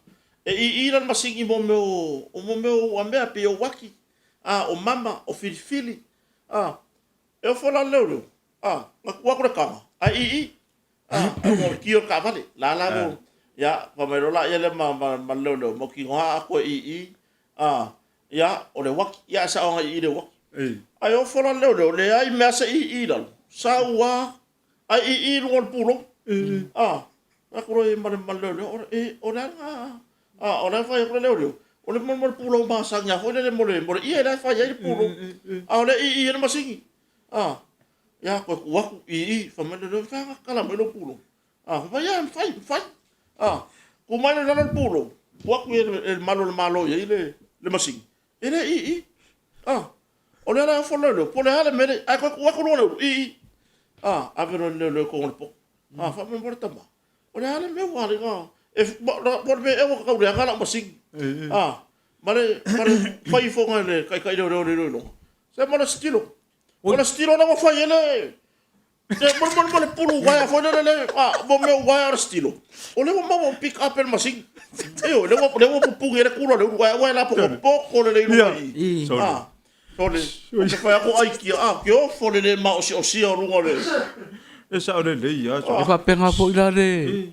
E ii la le masini mo mea o mo mea o uamea pei o uaki, a, o mama, o filifili, a. E ofo la le leoleo, a, na tuu atu le taga, ae ii, a, ai ua kio le taavale. La la mo, ia, fai mai loa laia lea ma, ma, ma le leoleo, mautinoa a toe ii, a, ia, o le uaki, ia ae sao lava ii le uaki. Ae ofo la le leoleo, leai mea se ii i lalo, sau lava, ae ii i luga o le pulou. A, fai atu loa ma le, ma le leoleo, o le, e, o le a lena, a, o la e fai atu le leoleo, o le mo le pulou masani lava foi lele mo le, mo le ie la e fai ai le pulou, a o lea e ii ai le masini. A, ia, toe tuu atu, ii, fai mai le leoleo, e mafai ona tatala mai lou pulou. A, fai mai, ia, e mafai, e mafai. A, tuu mai loa i lalo le pulou, tuu atu i le malu o le Malo e i ai le, le masini, e le ii. A, o lea la e ofo le leoleo, po o le a le mea lea, ae toe tuu atu loa le ulu, ii. A, ave loa e le leoleo i totonu o le poto. A, faamolemole tama, o le a le mea ua ala ai ona, e, po o le mea ea ua tau leaga lau masini. A, ma le, ma le fai ifoga e le taitai leoleo o le iloiloga, se ma le setilo. O le setilo lea ua fai ai le, le, mo, mo, mo le pulu uaea foi lele, le, a, mo mea uaea o le setilo. O lea ua maua ua pick up e le masini. Ioe, lea ua, lea ua pupuni ai le kula o le ulu, ae aua e lapopopo lelei i luga i i. A, sole, ou te fai atu o aikia, a, ke ofo le le maosiosia o luga o le. E sao lelei lava. E faapena foi la le,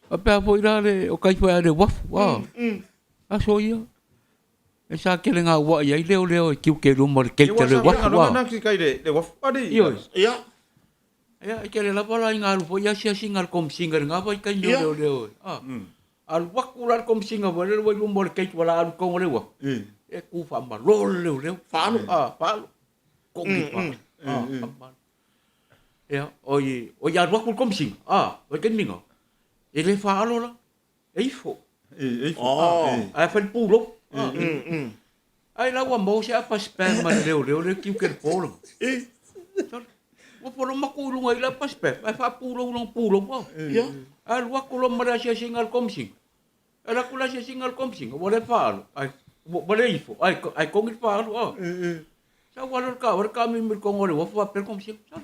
faapena foi la le, o kai foi a le uafu, a, aso ia. E sa tele gaua'i ai leoleo e tiute i luma o le gate o le uafu, a. Ioe. Ia. Ia, e tele lava la ina alu foi asiasiga a le Komesina i lena vaitaimi o leoleo e, a. Alu atu la le Komesina foi lele ua i luma o le gate ua la alu i totonu o le uafu, e tu faamalo le leoleo. Faalo. A, faalo. Kogi faalo. A, faamalo. Ia, oi, oi alu atu le Komesina, a, vaitaimi na, e le faalo la. E ifo. E ifo. Oh. Ae fai le pulou. Ai la ua maua se apa spam ma le leoleo le tiute le po lena. E. Ua polo maku i luga i le apa spam, ae faapulou lona pulou au. Ia. Alu atu loa ma le asiasiga a le Komesina. Alu atu le asiasiga a le Komesina, ua le faalo, ae ua le ifo, ae ae togi le faalo. Sau alu le taavale taamimi i le toga o le uafu faapea le Komesina, sole.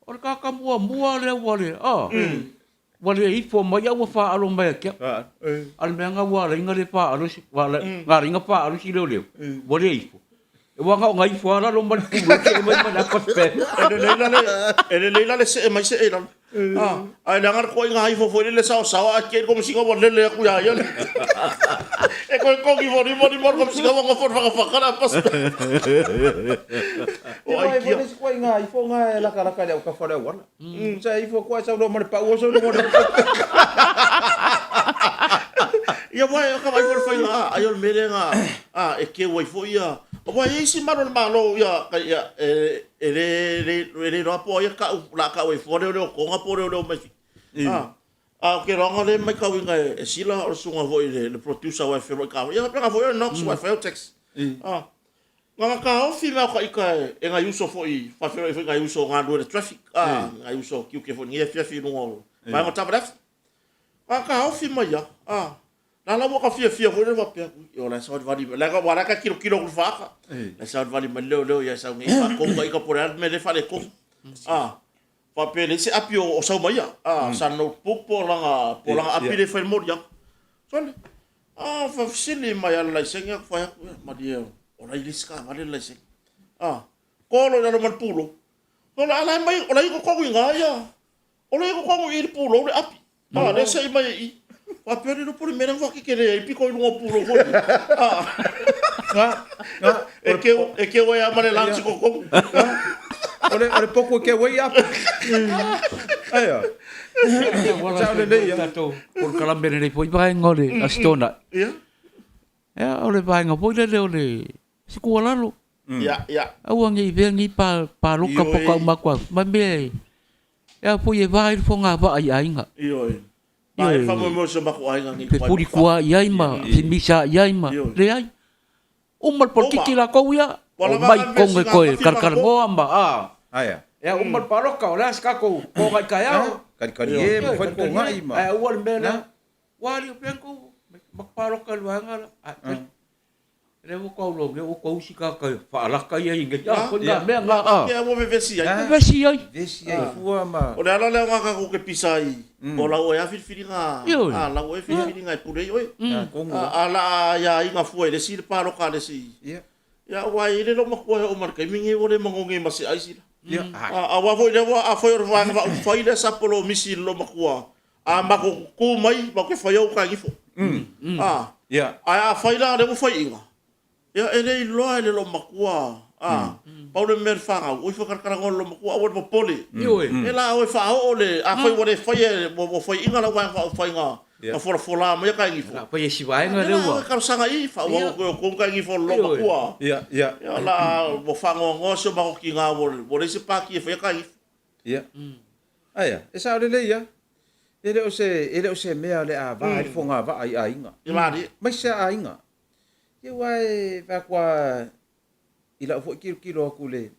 O le tagata muamua lea ua le, a, ua le ifo mai a ua faalo mai ia te au. A o le mea lena ua ala ai ona le faalo si, ua ala, na ala ai ona faalo si leoleo, ua le ifo. Aua na ona ifo lava lalo ma le pulou see mai ma le apa spare. E lelei la le, e lelei la le see mai see i lalo. A, ae leaga le toaiga ifo foi lele saosaoa ae kei le Komesina ua lele atu ia ia le. E toe togi foi lima lima le Komesina ua nofo i le fatafata le apa spare. O Ia aikia. le isi koaiga ifo na e lakalaka i le aukafa o le auala. Sa ifo atu ae sau loa ma le pau oso i luga o le Ia aua e ka vaai foi le faiga a, ai o le mea lea na a e keu ai foi ia aua e i ai isi malu o le Malo ia ia e e le le e le iloa po o ai e kau o le a kau ai fua leoleo Toga po o leoleo mai fifo. A a ou te iloa lea e matauina e Sila o le susuga foi i le producer aua e feoai taavale ia faapena foi oe Knox aua e fai au taxi. A na ona taofi mea o ta ita e nai uso foi faafeiloai foi i nai uso o galulue i le traffic a nai uso tiute foi i lenei afiafi i luga o vaega o taavale afi. Na ona taofi mai lava a La la ua ka fiafia foi lele faapea, ui, o la e savalivali mai, leaga aua o la e ta tilotilo atu i le faata. La e savalivali mai le leoleo ia e sau nei faatonu ta ita po o le a le mea lea e faaletonu. A, faapea e leai se api o sau mai ia, a, sana notebook po o lana, po o lana api lea e fai le moliaga. Sole, a, faafesili mai lava i le laisene, ou fai atu, ia, malie, o la e i le isi taavale le laisene. A, kolo i lalo ma le pulou. Sole, a o la e mai, o la e i totonu i ina ia. O le totonu i i le pulou le api. A, lea se'i mai ai i. Faapea le iloa po o le mea lea na faakekele ai pito i luga o pulou foi nei. A, Ga, ga, e keu, e keu ai lava ma le lunch i totonu. O le, o le potu e keu ai api. Aia. Sao lelei ia. Tatou polokalame lenei foi vaega o le Aso Toonai. Ia. Ia, o le vaega foi lele o le se tuualalo. Ia, ia. Aua ne i avea lenei palota Ioe. po o taumatua ma mea e e a foi e va ai le fogavaa i aiga. Ioe. Ma e faamoemoe i si o matou aiga nei. Fefulituaai i ai ma femisaai ai ma Ioe. leai. Uma le polokiki latou ia, Ua lava omai na tonu e vesiga toe mafi talatalanoa ma a. Aia. Ia uma le palota, o le a se tatou toga i taeao. Kalikali e ma fai togai ma. Ae aua le mea lea, ua alii o fea tou matou palota i le vaega lea. Ae lea ua tou iloa ua tou isi tagata faalata ia i nei. A, foi na mea na, a. Ia ua vevesi ai. Vevesi ai. Vevesi ai fua ma. O le ala lea o tatou te pisa ai, o lau oe a filifiliga, a lau oe filifiliga e pule ai oe. A la a ia aiga fua i le isi le palota a le isi. Ia. Ia aua e i ai le loomatua e oo mai le taimi lenei ua le manogi ma se ai sila. Ia. Aua foi lea ua afai o le vaega faaupufai lea sa polomisi i le loomatua, a matou tutu mai matou te faia uta e gifo. A, Ia. ae afai la o lea ua faiiga, ia e le iloa e le loomatua, a, pau le mea i le fanau, o ifo e talatalanoa i le loomatua, aua le popole. Ioe. E la o e faaoo le, afai ua le faia, ua faiiga lau vaega faaupufai na Ia. folafola maia ka e gifo. La fai e si vaega Ia lea la ua. o e talosaga i, faaauau atu e outou ka e gifo a le loomatua. Ia, ia. Ia la ua faanoanoa si o matou tiga ua leai se pati e faia ka e gifo. Ia. Aia, e sao lelei lava. E le o se, e le o se mea o le a va ai le fogavaa i aiga. Ia malie. Aemaise a aiga. Ia aua e fai atu lava i lau foi tilotilo atu i le,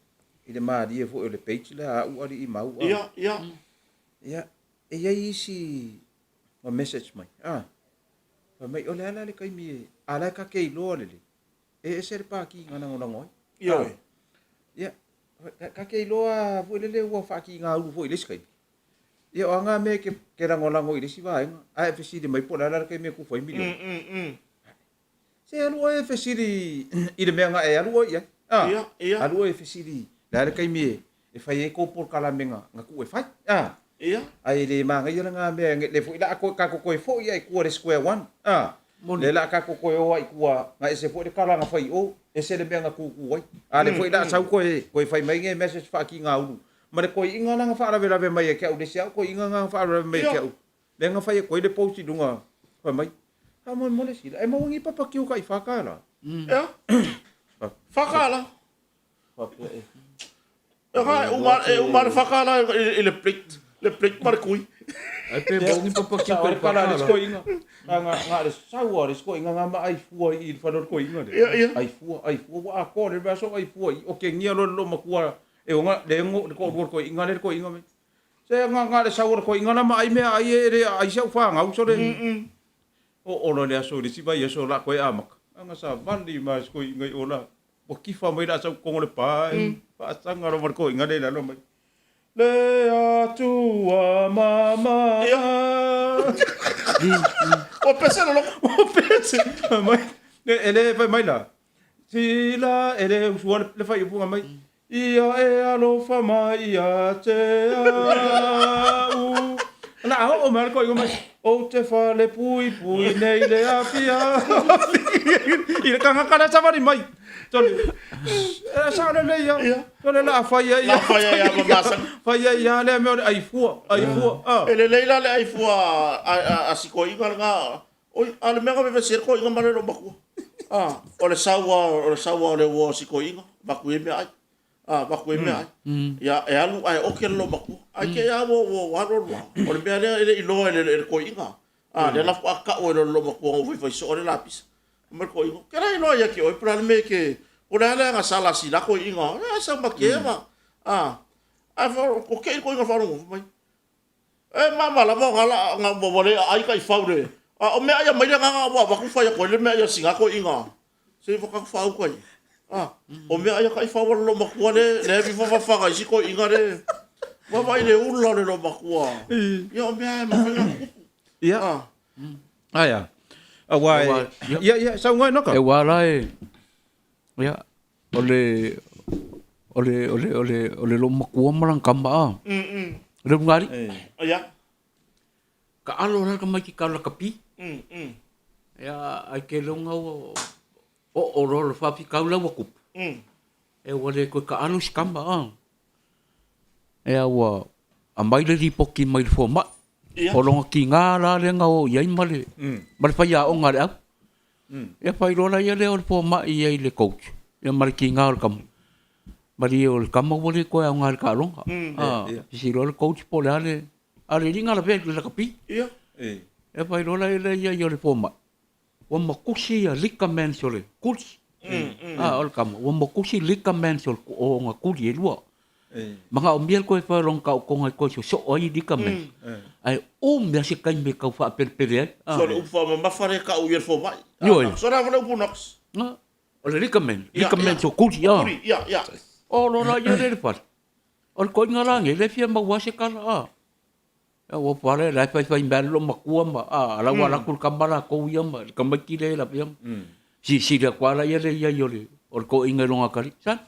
i le malie foi o le page lea a au alii ma au. Ia, ia. Ia, e i ai isi ma message mai, a, fai mai, o le a la le taimi e, a la e ta te iloa lelei, e ese le pākī na lagolago ai. Ioe. Ia, ta te iloa foi lele ua faakīga ulu foi i le isi taimi. Ia, o a ngā mea ke, ke lagolago i le isi vaega, ae e fesili mai po o le a la le taimi e kufu ai miliona. Se alu oe e fesili i le mea na e alu oe i ai. A, Ia, ia. Alu oe e fesili, le a le taimi e, e fai ai kou polokalame na, na tuu e fai. A, Ia. ae le manaia la ngā mea, le foi la a koe, tatou toe foi ai tua le square one. A, Moni. le la a tatou toe o ai tua, na ese foi le kala na fai i o, ese le mea na kūkū ai. A le foi la a sau koe, koe fai mai nge message faakīga ulu. Ma le koiiga la na faalavelave mai e ke au le isi au koiiga na faalavelave mai e ke au. Lea na fai e koe le post i luga, fai mai, faamolemole sila, e maua ni papa kiu ka i whakaala. Ia. Whakaala. Faapea e. E ka, e uma, e uma le whakaala i le plate, le plate ma le kui. Ai pe maua ni papa kiu Sa ka o i le kala le whakaala. skoinga. Nga nga nga le saua le skoinga nga ma ai fua i le whano le koinga le. Ia, ia. Ai fua, ai fua, wa a koa le vea so ai fua i o ke ngia lo lo makua e o nga le ngo le ko le koinga le koinga me. Se nga nga le saua le koinga na ma ai mea ai e le ai sau whangau so le. O olo le aso le siva i aso la koe amaka. Anga sa vali ma skoinga i ola. Ua kifa mai la sau kongo le pa e. Faasanga lo ma le koinga le lalo mai. Le Atua mama. Ia. O pese le loko. O pese. Mai. E le fai mai la. Sila e le usua le fai upunga mai. Ia e alofa mai ia te au. Na a oo mai le koinga mai. Ou te fale pui pui nei le afiafi. I le kangaka la savali mai. Tole. E sao lelei ia. Ia. Tole la a fai ai La fai ai a ma masani. Fai ai ia lea mea o le ai fua, ai fua. Ah. E lelei la le ai fua a, a, a si koiga lena. Oi, a le mea ka vevesi ai le koiga ma le loomatua. A, o le sau a, o le sau a o le uo a si koiga, vaku i mea ai. A, vaku i mea ai. Ia, e alu ae oke le loomatua. Ae te i a ua, ua, ua alu alu a. O le mea lea e le i loa e le, e le koiga. A, lea la faatoa tau e le loomatua na ua faifai soo le lapisa. Fai mai le koiga, Ke la iloa ia ke oe, po o le a le mea e ke, po o le a le aga sa la sila koiga. E sau ma ke eva. A, ae fa, o ke i le koiga faalogo, fai mai, E mama lava o nga la nga ua ua le aai taifau le a o mea aia mai le agaga ua avatu fai atu ai le mea ia singa toeaiina se i whakatu whaauka i a o mea aia taifau a le loomatua le le heavy whawhawhanga isi toeaiina le vavaai le ula o le loomatua ia o mea e mafai ona tutupu Ia. a Aia. Aua e Aua, ia. ia ia saunoa Enoka. E ua la e, ia, o le, o le, o le, o le, o le loomatua ma lana tama a. Le ulugalii. Ia. Taalo la le tamaiti i lakapi. Ia, ae tele ona ua oo loa le faafitauli la ua tupu, ia ua le toe taalo si tama a. Ia ua aumai le lipoti mai le fomai, o lona tiga la lea na o i ai ma le ma le faiaoga a le au. Ia fai loa la ia lea o le fomai i ai i le coach ia ma le tiga o le tama, malie o le tama ua le toe aoga i le taaloga. Fesili loa le coach po o le a le A o le alii na lavea i le lakapi. Ia. Ia fai loa la ia ia o le fomai, ua matusi ia ligaments o le kuli. A o le tama, ua matusi ligaments o ona kuli e lua. Manaomia le toe fai o lona taotoga e toe sosoo ai ligaments. Ae umi lava se taimi e tau faapelepele ai. So o le upu faamamafa lea e tau i le fomai. Ioe. So o le a foi le upu Knox? O le ligament, ligaments o kuli. Kuli, ia, ia. O loa la ia lea i le fale. O le toeaina la nei, lea e fia maua se tala, a. Ia ua pale, la e faifai mea lou matua ma, a, la ua alu atu le tama latou ia ma le tamaiti lea e lavea ma. Silisili atu lava la ia le i ai o le, o le toeaina i lona atalii. Son,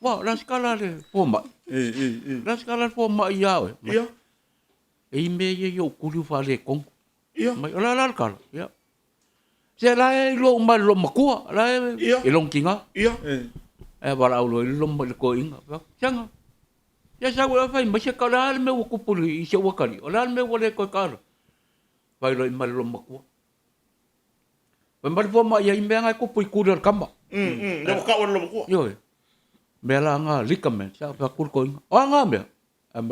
ua, o le a se tala a le fomai? O le a se tala a le fomai ia oe? Ia. E i mea ia i ou tuli ua faaletonu. Ia. Mai, o le a la le tala? Ia. Se la e iloa uma e le loomatua, la e i lona tiga. Ia. Ae valaau loa i le toeaina. Sega, ia sau e fai mai se o le a le mea ua tupu i si ou atalii, o le a le mea ua le toe taalo. Fai loa i ai ma le loomatua. Fai mai le fomai e i ai mea na e tupu i tuli o le tama. Lea ua tau e le loomatua. Ioe. Mea la na ligament, sa fai atu le toeaina. O a na mea? Ae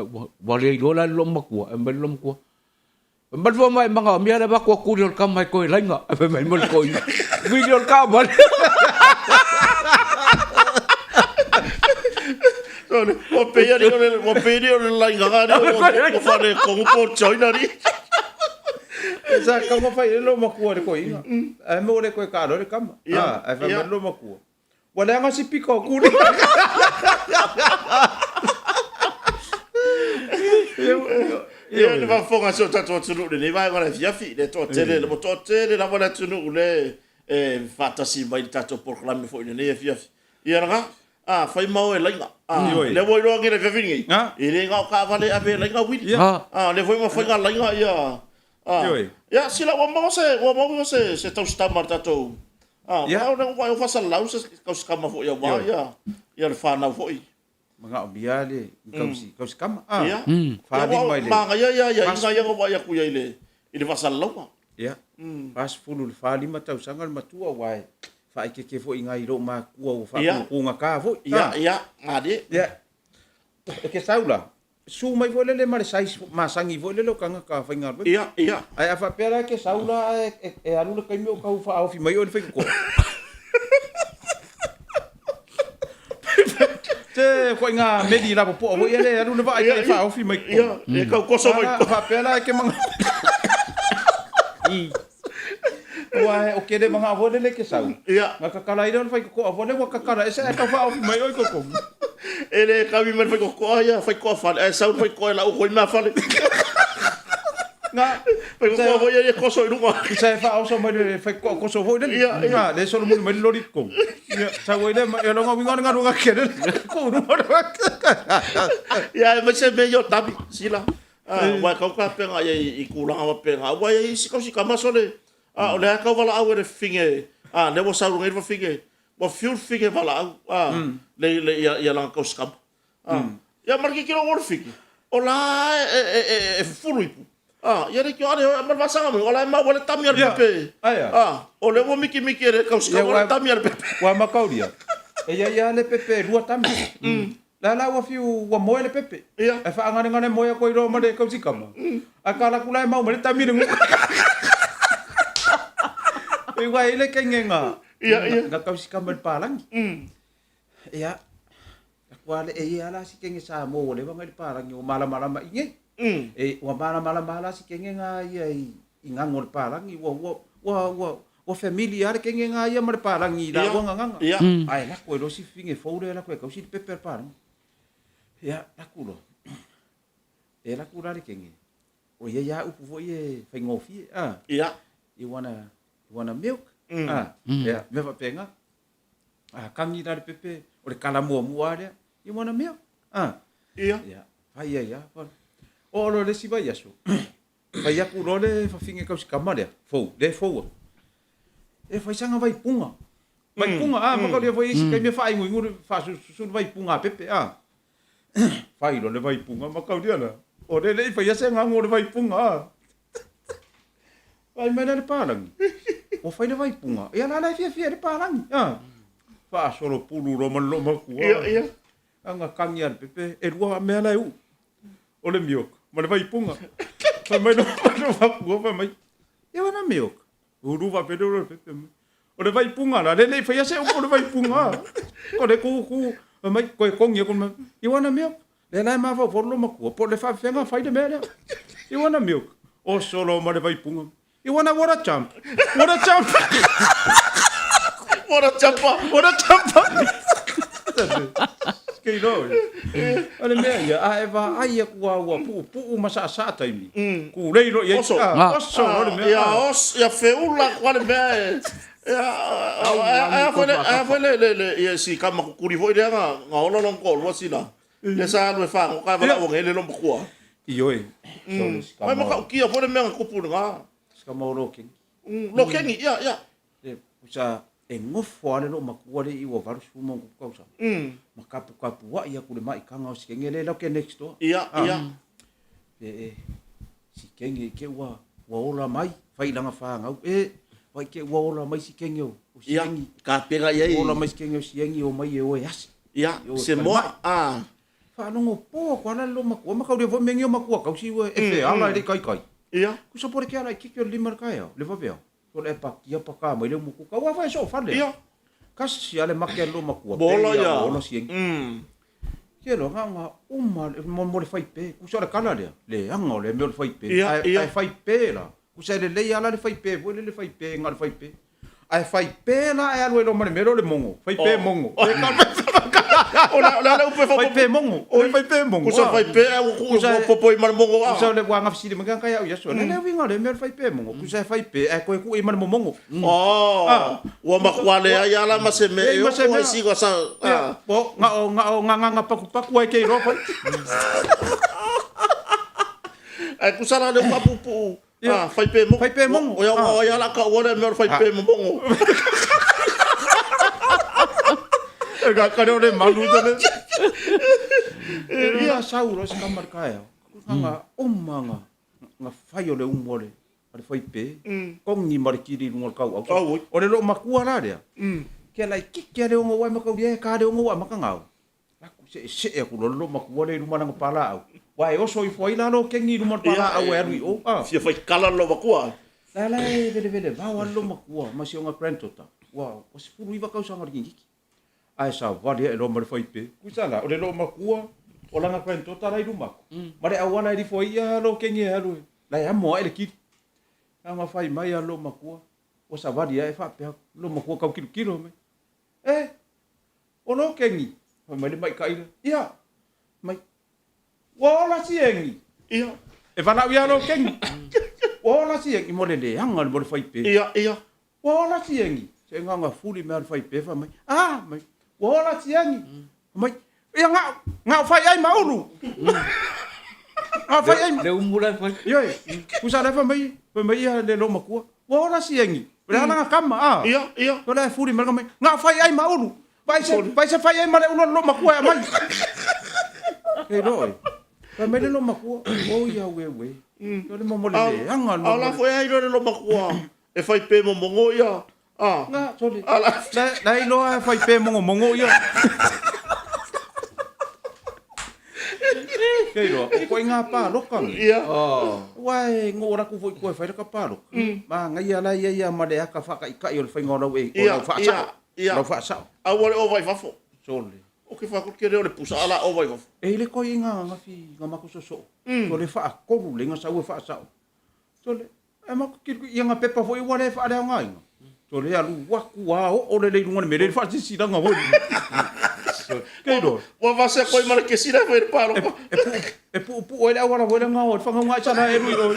ua le iloa la le loomatua, ae fai mai le loomatua, Fai mai le fomai manaomia le avatu o tuli o le tama e toe laina. Ae fai mai ma le toeaina, vili o le taavale. Ua pei alii o le, ua pei alii o le laina alii o faaletonu po o le join alii. Sa taumafai i le loomatua i le toeaina, ae mo le toe taalo ai le tama. Ae fai mai le loomatua, Ua leaga si pika o Kuli. Ia le faafofoga a si o tatou atunuu i lenei vaega o le afiafi, le toatele, ua toatele lava le atunuu lea e faatasi mai i le tatou polokalame foi i lenei afiafi. Ia lena, a fai ma o e laina. Lea ua iloa nei i le afiafi lenei, e le na o taavale e ave e laina uili. A, lea foi ua mafai ona laina ia Ia, sila ua maua se, ua maua se, se tausikama a le tatou, Ia. Ua ua faasalalau se tausikama foi aua ia, ia le fanau foi. Manaomia le tausi, tausikama. Ia. 45 i le. Manaia ia aiaiga ia na vaai atu i ai i le faasalalauga. Ia. 40 i le 45 tausaga le matua aua e faaeteete foi i nai loomatua ua faatugata foi. Ia, ia, malie. Ia. E te sau la, Su mai foi lele ma le size masani foi lele o tagata faigaluega. Ia, ia. Ae a faapea la e te sau la ae e alu le taimi o tau faaofi mai oe i le faitotoa. Se ituaiga meli lapopoa foi ia e alu le vaa e faaofi mai totonu. Ia, e tau koso mai. A faapea la e te manao. Aua o ke le manao foi lele e te sau. Ia. Na tatala ai lea o le faitotoa foi lea ua tatala ese ae tau faaofi mai oe i totonu. E le kami mai le faitotoa ia, faitotoa fale, ae sau le faitotoa e lau atu ai mea fale. Na, Faitotoa foi ia e koso i luga. Sa e faaoso mai le faitotoa koso foi lele. Ia, ia. Na, le solomuli mai le loli i totonu. Ia, sau ai lea, e lona uiga o le galuega tele. Tuu i luga le Ia, aemaise mea ia o tami, sila. Aua e tau tapena i ai i tulaga faapena. Aua e i ai isi tausikama sole, a o lea lava e tau valaau e le fafine, a lea ua sau nei le fafine, ua fiu le fafine e valaau, a, le, le, ia, ia lana tausikama. A, ia ma le tilotilo ua le fafine, o la e, e, e, e fufulu ipu. A, ia leitioa ale, ma le faasaga mai, o la e maua le tami a le pepe. A, o lea ua mikimiki e le tausikama le tami a le pepe. Ua mataulia, e i ai lava le pepe e lua tami. La la ua fiu ua moe le pepe. Ia. Ae faaganegane moe atu ai loa ma le tausikama. Ae ka alu atu la e mau mai le tami i le gugu. E ua i ai le kegega Ia, ia. na tausikama i le palagi. Ia, aku lava le, e i ai lava la si kege Samoa ua leva ona i le palagi ua malamalama i nei. E, ua malamalama lava la si kege ia i i gaga o le palagi, ua, ua, ua, ua, ua familiar lava le kege ga ia ma le palagi i laua gagaga. Ia. Ae lako ai loa si fafine fou lea e lako e tausi le pepe a le palagi. Ia, lako loa. E lako la le kege, o i ai lava upu foi ia e faigofie, a. Ia. You wanna, you wanna milk? A, ia, mea faapena. A kagi la le pepe, o le tala muamua lava lea, you wanna milk? A. Ia. Ia, fai ai lava. Oo loa i le isi vaiaso, fai atu loa le fafine tausikama lea, fou, lea e fou atu, e fai sana vaipuga. Vaipuga, a, maka o foi isi taimi e faainuinu le faasususu le vaipuga a Pepe, a. Fai loa le vaipuga, mataulia la, o lea e le i faia se ganu o le vaipuga, a. Vaai mai la le palagi, ua fai le vaipuga, ia la la e fiafia ai le palagi, a. Faasolopulu loa ma le loomatua. Ia, ia. Aga kagi a le Pepe, e lua mea la e uu, o le mioka ma le vaipuga. Fai mai le loomatua, fai mai, ia wana mioka. Ulu faapea le Pepe mai. O le vaipuga la, le le i faia se upu o le vaipuga. O le kūkū, fai mai, koe kogi aku mai. You wanna milk? Lea la e mafaufau le loomatua, po o le faafefea fai le mea lea. You wanna milk? O solo ma le vaipuga. You wanna water jump? Water jump! Water jumper! Water jumper! Kei loa. O le mea ia, a e vaai atu lava ua puupuu ma saasaa taimi, kulei loa i ai. Oso. Ah, oso loa le mea. Ia os, ia feula atu lava le mea e ia a foi le a foi le le le ia si kama kukuli foi lea na na ola lona toalua sina. Lea sa alu e fagota e valaau ane ai le loomatua. Ioe. Mai matautia foi le mea na tupu i lena. Si kama o Lokeni. Lokeni, ia, ia. Le pusa e nofo lava le loomatua le i ua 80 ma ona tupu tausaga. Ma kapukapua'i atu le maikaga o Sikenge le lau ke next door. Ia, ia. E e Sikenge i ke ua ua ola mai fai i lana fanau e vai ke ua ola mai Sikenge o o Siengi. Ia, kapena i ai. Ola mai Sikenge o Siengi o mai e o e asi. Ia, se moa a. Faalogo po atu lava le loomatua mataulia foi mea nei o matua tausi ua e feala e le i kaikai. Ia. Kusa po o le ke ala i kiki o le lima i le taeao, le vaveao. Sole e pakia paka mai le umuku kau afa e so fale. Ia. Kasi ale make a le loomatua. Bola ia. Bola siengi. Ke loa nga nga uma mo mo le fai pe. Kusa o le kala lea. Leaga o le mea o le fai pe. Ia, Ae ia. ae fai pe la. Kusa e lelei lava la le fai pe foi lele fai pe nga le fai pe. Ae fai pe la ae alu ai loa ma le mea lea o le mongo. Fai pe mongo. O le a le upu e Fai pe mongo. O le fai pe mongo. Kusa fai pe ae ua tuu Kusa ua popo ai ma le mongo a. Kusa o le ua gafesili mai ka au i aso. Le le uiga o le mea o le fai pe mongo. Kusa e fai pe ae toe tuu ai ma le momongo. Oh, ua matua leai lava la ma se mea e ma se oo ai mea. sina sa. Ia, po nga o nga o nganganga pakupaku ai ke iloa fai. Ae kusa la le upu faapuupuu. Ia. Ah, fai pe mongo. Fai pe mongo. O ia o ia la ka ua le mea o le fai pe momongo. E ka ka le malu tele. Ia sau loa se kama i le taeao. Nga oma nga nga fai o le umu a le a le faipe, kogi ma le kili i luga o le kauau. Auoi. O le loomatua la lea, ke laitiiti lava le ogo ua e mataulia e ka le ogo ua amata gao. Laku seesee atu loa le loomatua lea i luma o lana palaau, aua e oso ifo ai la lokegi i luma o le palaau e alu i o. A. Fia faikala le loomatua. La la e velevele vao lava le loomatua ma si ona granddaughter, ua 19 tausaga o le kikiki. Ae savali ae loa ma le faipe. Kusa la, o le loomatua o lana granddaughter la i luma atu, ma le auala e lifo ai ia lokegi e alu e, la e amo ae le kili. Na fai mai a le loomatua, ua savali ae faapea atu, loomatua tau kilokilo mai. E, o lokegi, fai mai le maita'i lea, ia, mai, ua ola siegi. Ia. E valaau ia lokegi. Ua ola siegi mo le leaga mo le faipe. Ia, ia. Ua ola siegi. Se gaga fuli mea le faipe fai mai. A, mai. Ua ola siegi. Mai. Ia ngao, ngao fai ai ma ulu. Ngao fai ai. Le umu la fai. Ioe. Pusa le fai mai, fai mai ia le loomatua. Ua ola siegi. O le ala kama a. Ia, ia. O le fuli mai mai. Ngao fai ai ma ulu. Vai se, vai se fai ai ma le ulu o le loomatua e aumai. Kei loa e. Fai mai le loomatua. O ia ue ue. O le momo le leaga le A o la foi ai loa le loomatua e fai pe momongo ia. A. Nga, sole. A la. La iloa e fai pe mongomongo ia. Kei loa, o koe ngā pāloka ngi. Ia. Ua e ngō raku foi koe whai raka pāloka. Ma ngai ala ia ia ma le aka whakaikai o le whainga o lau e, o Ia, lau whaasao. ia, ia. Lau whaasao. Aua le ova i fafo. Sole. O ke whakot ke reo le pusa ala ova i fafo. E ile koe i ngā ngafi ngā mako soso. Sole whaakolu le ngā sau e whaasao. Sole, e mako kiri ia ngā pepa foi ua le whaalea ngā inga. Sole alu waku a o o le le lunga le mere whaasisiranga foi. Kei roa. Ua vase koe ma le kesina e whai le pāloka. E pu e pu pu ai le auala foi le ngā o le whangaunga i sana e rui oi.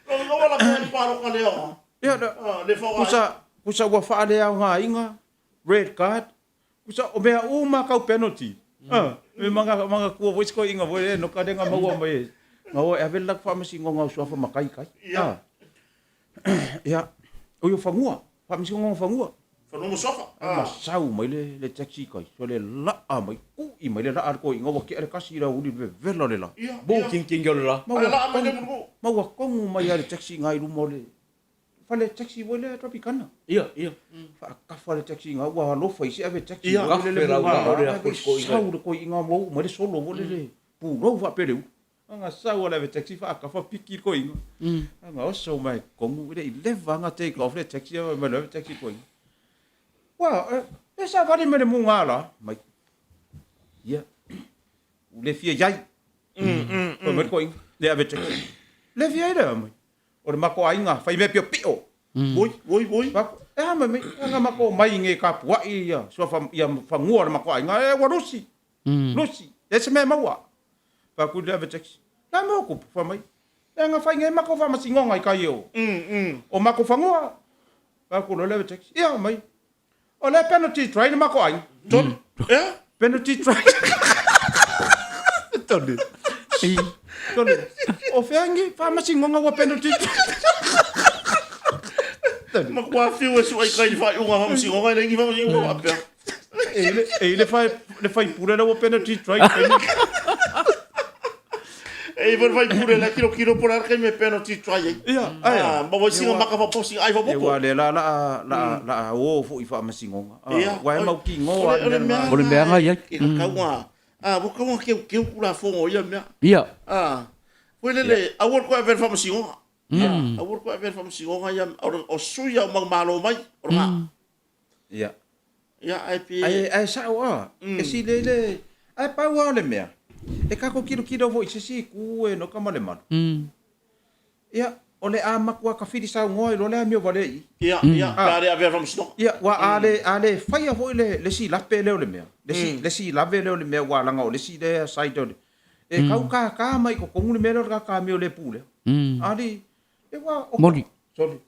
Lo lo la mea le pāloka lea. Ia, na, Ah, le whaoga. kusa, kusa ua whaalea ngā inga, red card, kusa o mea uma kau penalty. Me maga maga kua foi se koiʻiga foi lea no ka lea na maua mai e na o e ave le latou faamasinoga o suafa matai i tai. Ia, oi o fanua, faamasinoga o fanua. Fanua ma suafa. Ma sau mai le le taxi i tai, so le laa mai, kuʻi mai le laa a le toeaina ua tea le kasi i le aoauli i le vevela o le la. Mo tingtingi o le la. Ma ua tonu, ma ua tonu mai lava le taxi i ina i luma o le fale taxi foi lea Tropicana. Ia, ia. Faatafa le taxi ina ua alofa i se ave taxi foi lele Kafe lau la o le sau le toeaina ua oo mai le solo foi lele pulou faapea le ulu. Ana sau a le ave taxi faatafa piki le toeaina. Ana oso mai totonu e le i leva lava ona take off le taxi ae fai mai loa ave taxi le toeaina. Ua, e savali mai le muga la mai. Ia, ua le fia i ai. Fai mai le toeaina, le ave taxi. Le fia i ai le mai. O le matou aiga fai mea piopio. Oi, oi, oi. E a mai mai, ana matou omai i nei e tapuai ia suafa ia fanua o le matou aiga, e ua lusi. Lusi. E se mea e maua. Fai atu i le ave taxi. Le a mea ua tupu? Fai mai, e ana fai nei matou faamasinoga i tai o o matou fanua. Fai atu loa le ave taxi. Ia mai. O lea penalty try le matou aiga. Tolu. Ea? Penalty try. Tolu. Tolu. O fea ni faamasinoga ua penalty try. Matua fiu e suai kai i faaiuga faamasinoga e leai ni faamasinoga faapea. E i e i le fai le faipule la ua penalty try. E i le faipule la kilokilo po o le a le taimi e penalty try ai. Ia, ae a. Ah, ma ua singa maka faaposi ai faapopo. Ia, ua le la la la la o foi i faamasinoga. Ia, Ua e mautinoa o le mea O le mea na i ai. E tatau ona ua tatau ona teuteu Tulafono o ia mea. Ia. Ah, foi lele, aua le toe avea i le faamasinoga. Aua le toe avea i le faamasinoga ia, o sui o mau malo mai, o lena. Ia. Ia, ae pe... Ae, ae sao a, e sili ai le... Ae pau lava o le mea, e tatou tilotilo foi i se isi itu e noka ma le malu. Ia, o le a matua tafili saunoa ai loa le amio valea i i. Ia, ia, pe a le avea i le faamasinoga. Ia, aua a le, a le faia foi le, le isi lape lea o le mea, le isi, le isi lave lea o le mea aua leaga o le isi lea side o le... E tau kākā mai i totonu le mea lea o le tata amio le pu lea. Alii, e ua... Moni. Sorry.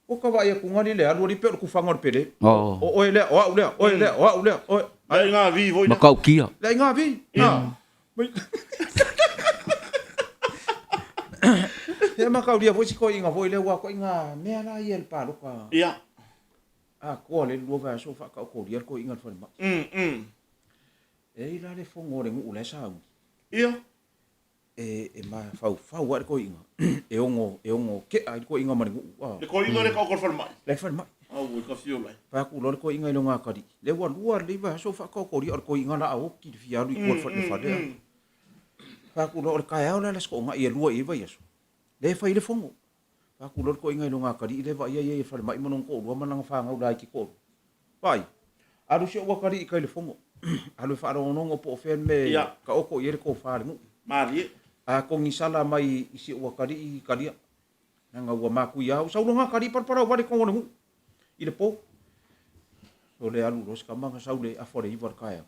Ua ka vaai atu nani le alu alii pei o le tufaga o le pele. O oe lea, o au lea, oe lea, o au lea, oe. Le aiga vi foi lea. Matautia. Le aiga vi. Ia mataulia foi si toeaina foi lea aua toeaiga mea la ia i le palota. Ia. Atoa lea le 2 vaiaso o faataotolia le toeaina i le falemai. E i ai la le fono a le nuu la e sauni. Ia. E mafaufau lava le toeaina e ono, e ono tea ai le toeaina ma le nuu. Le toeaina lea e taoto i le falemai? La e i le falemai. Auoi, ka fiola ai. Fai atu loa le toeaina i lona atalii, lea ua lua lelei vaiaso o faataotolia, o le toeaina la a oti le fia alu i tua i le fale. Fai atu loa, o le taeao la le Aso Toonai e lua i ai vaiaso, lea e fai ai le fono. Fai atu loa le toeaina i lona atalii lea e vaaia ia i le falemai ma lona toalua ma lana fanau laiti e toalua. Vaai, alu si ou atalii i tai i le fono, alu e faalogologo po o fea le mea e taoto i ai le tofa a le nuu. Malie. A kogisala mai i si ou atalii i talia, leaga ua matuia au. Sau lona atalii palapalauvale i totonu o le nuu i le po. O le alu loa si tama na sau i le afa o le 9 i le taeao.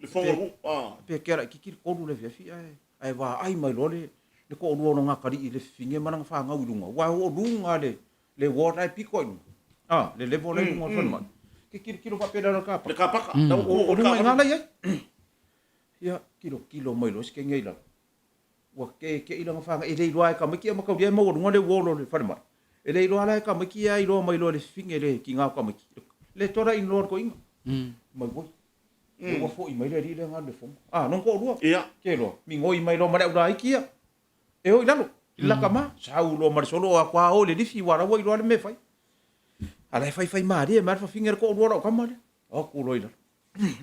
Le fono o le nuu, a. Pe kea laitiiti le 3 i le afiafi ae ae vaai mai loa le le toalua o lona atalii i le fafine ma lana fanau i luga, aua e oo luga le le ward la e pito ai luga, a, le level la i luga o le falemai. Ke tilotilo faapea i lalo o le kapaka. Le kapaka, la ua O luga i ina la i ai. Ia, tilotilo mai loa si kenia i lalo. Ua keke'i lana fanau, e le iloa lava e tamaiti ia mataulia e maualuga le wall o le falemai. E le iloa la e tamaiti ia iloa mai loa e le fafine le tiga o tamaiti. Le tola inoa o le toeaina. Mai oi. Ua foi mai le alii lea na alu i le fono. A, lona toalua. Ia. Ke loa, migoi mai loa ma le aulaiti ia. E o i lalo, i le laka ma, sau loa ma le solo o atu a o i le lifi, ua la ua iloa le mea e fai. A la e faifai malie mai le fafine le toalua o lau tama lea. O atu loa i lalo.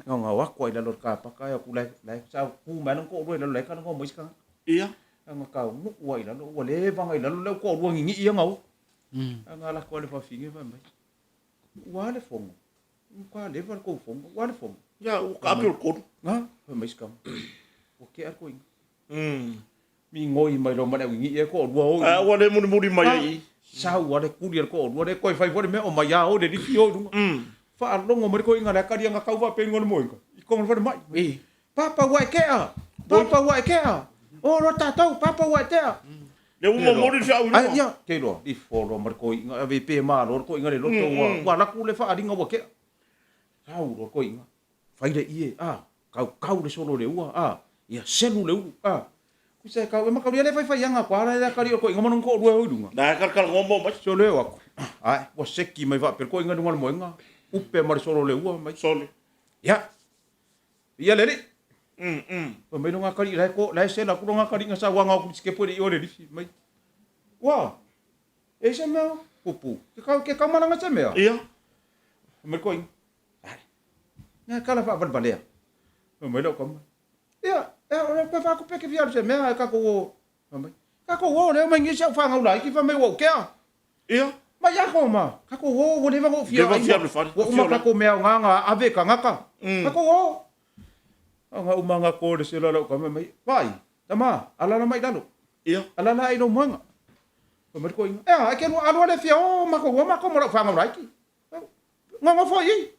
Gaogao atu lava i lalo o le kapaka e o atu la e sa tu mai lona toalua i lalo la e talanoa mai isi tagata. Ia. Aga taunuu lava i lalo, ua leva ona i lalo le au toalua gigii ia na o. Aga alu atu lava le fafine fai mai, ua a le fono? Ua leva le tou fono, ua a le fono? Ia, ua taape o le tolu. Na, fai mai si tama, ua tea le toeaina. Migoi mai loa ma le augigii ai toalua o i. Ae ua le mulimuli mai ai i i. Sau lava le tuli a le toalua lea toe fai foi le mea, omai lava o i le lifi o i luga. Faalogo mai le toeaina la e kali ana tau faapea i luga o le moega, i totonu o le falemai. Papa ua e tea! Papa ua e tea! O loa tatou! Papa ua e tea! Lea ua momoli le feau i luga. Ai, ia, te iloa, ifo loa ma le toeaina, ave pe malo le toeaina le loto, ua alu atu le faaaliga ua tea. Sau loa le toeaina, fai le ie, a. Kaukau le solo o le ua, a, ia selu le ulu, a. Kusa e kau, e makauli ale faifaiaga aku ala lea kali o koiga ma lona toalua e o i luga. Na e kalakalagoa mo mai. Solo e o aku, ae, ua seki mai faapea le koiga i luga o le moega, upe ma le solo o le ua mai. Sole. Ia, ia le alii. Fai mai lona atalii, la e ko, la e sela atu lona atalii na sauaga atu i le sikepu e le i o i le lifi. Mai, ua, e i ai se mea, pupu, ke kau, ke kaumalaga se mea? Ia. Fai mai le koiga, Ai, mea kala faavalevalea. Fai mai lau tama, ia, e o le koe faakupe ke fia alu se mea ae tatou o. Fai mai, tatou o lea omai nei si au fanau laiti fai mai ua ou tea. Ia. Mai ako ma, tatou o ua leva ona ou fia Leva ai fia alu fale. ua uma tatou mea aoga na ave i tagata. Tatou o. Aga uma aga ko le sela lau tama mai, vaai, tama, alala mai lalo. Ia. Alala ae i lou moega. Fai mai le toeaina, e a, e ke lua alu ale fia o matou o matou ma lau fanau laiti. Nonofo i i.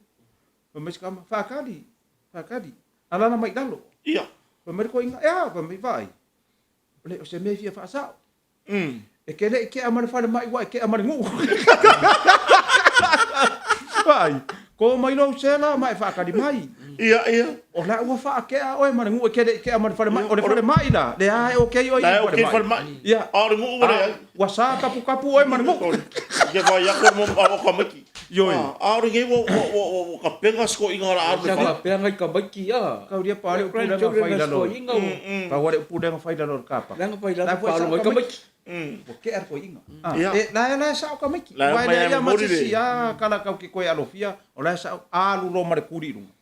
Fai mai si tama, Faatali, faatali, alala mai i lalo. Ia. Fai mai le toeaina, E a? Fai mai, Vaai, o le, o se mea e fia faasao. E te le i tea ma le falemai ua e tea ma le nuu. Vaai, ko mai lou sela ma e faatali mai. Ia, ia. O la ua faatea oe ma le nuu e te le i tea ma le falemai. O le falemai la, lea e okay oe i le falemai. La e okay i le falemai. Ia. A o le nuu ua leai. Ua sa kapukapu oe ma le nuu. Ke vai aku mo a o ka maiki. Ioe. A o le nei ua ua ua ua ka penga skoinga la alu le fale. Sa pea ngai ka maiki a. Kauria pa le upu langa fai lalo. Pau le upu langa fai lalo le kapa. Langa fai lalo pa lo ka maiki. Ua kea le koiinga. E la la sao ka maiki. Wa le ia ma sisi a kala kau ke koe alofia o la sao alu lo ma le kuli lunga.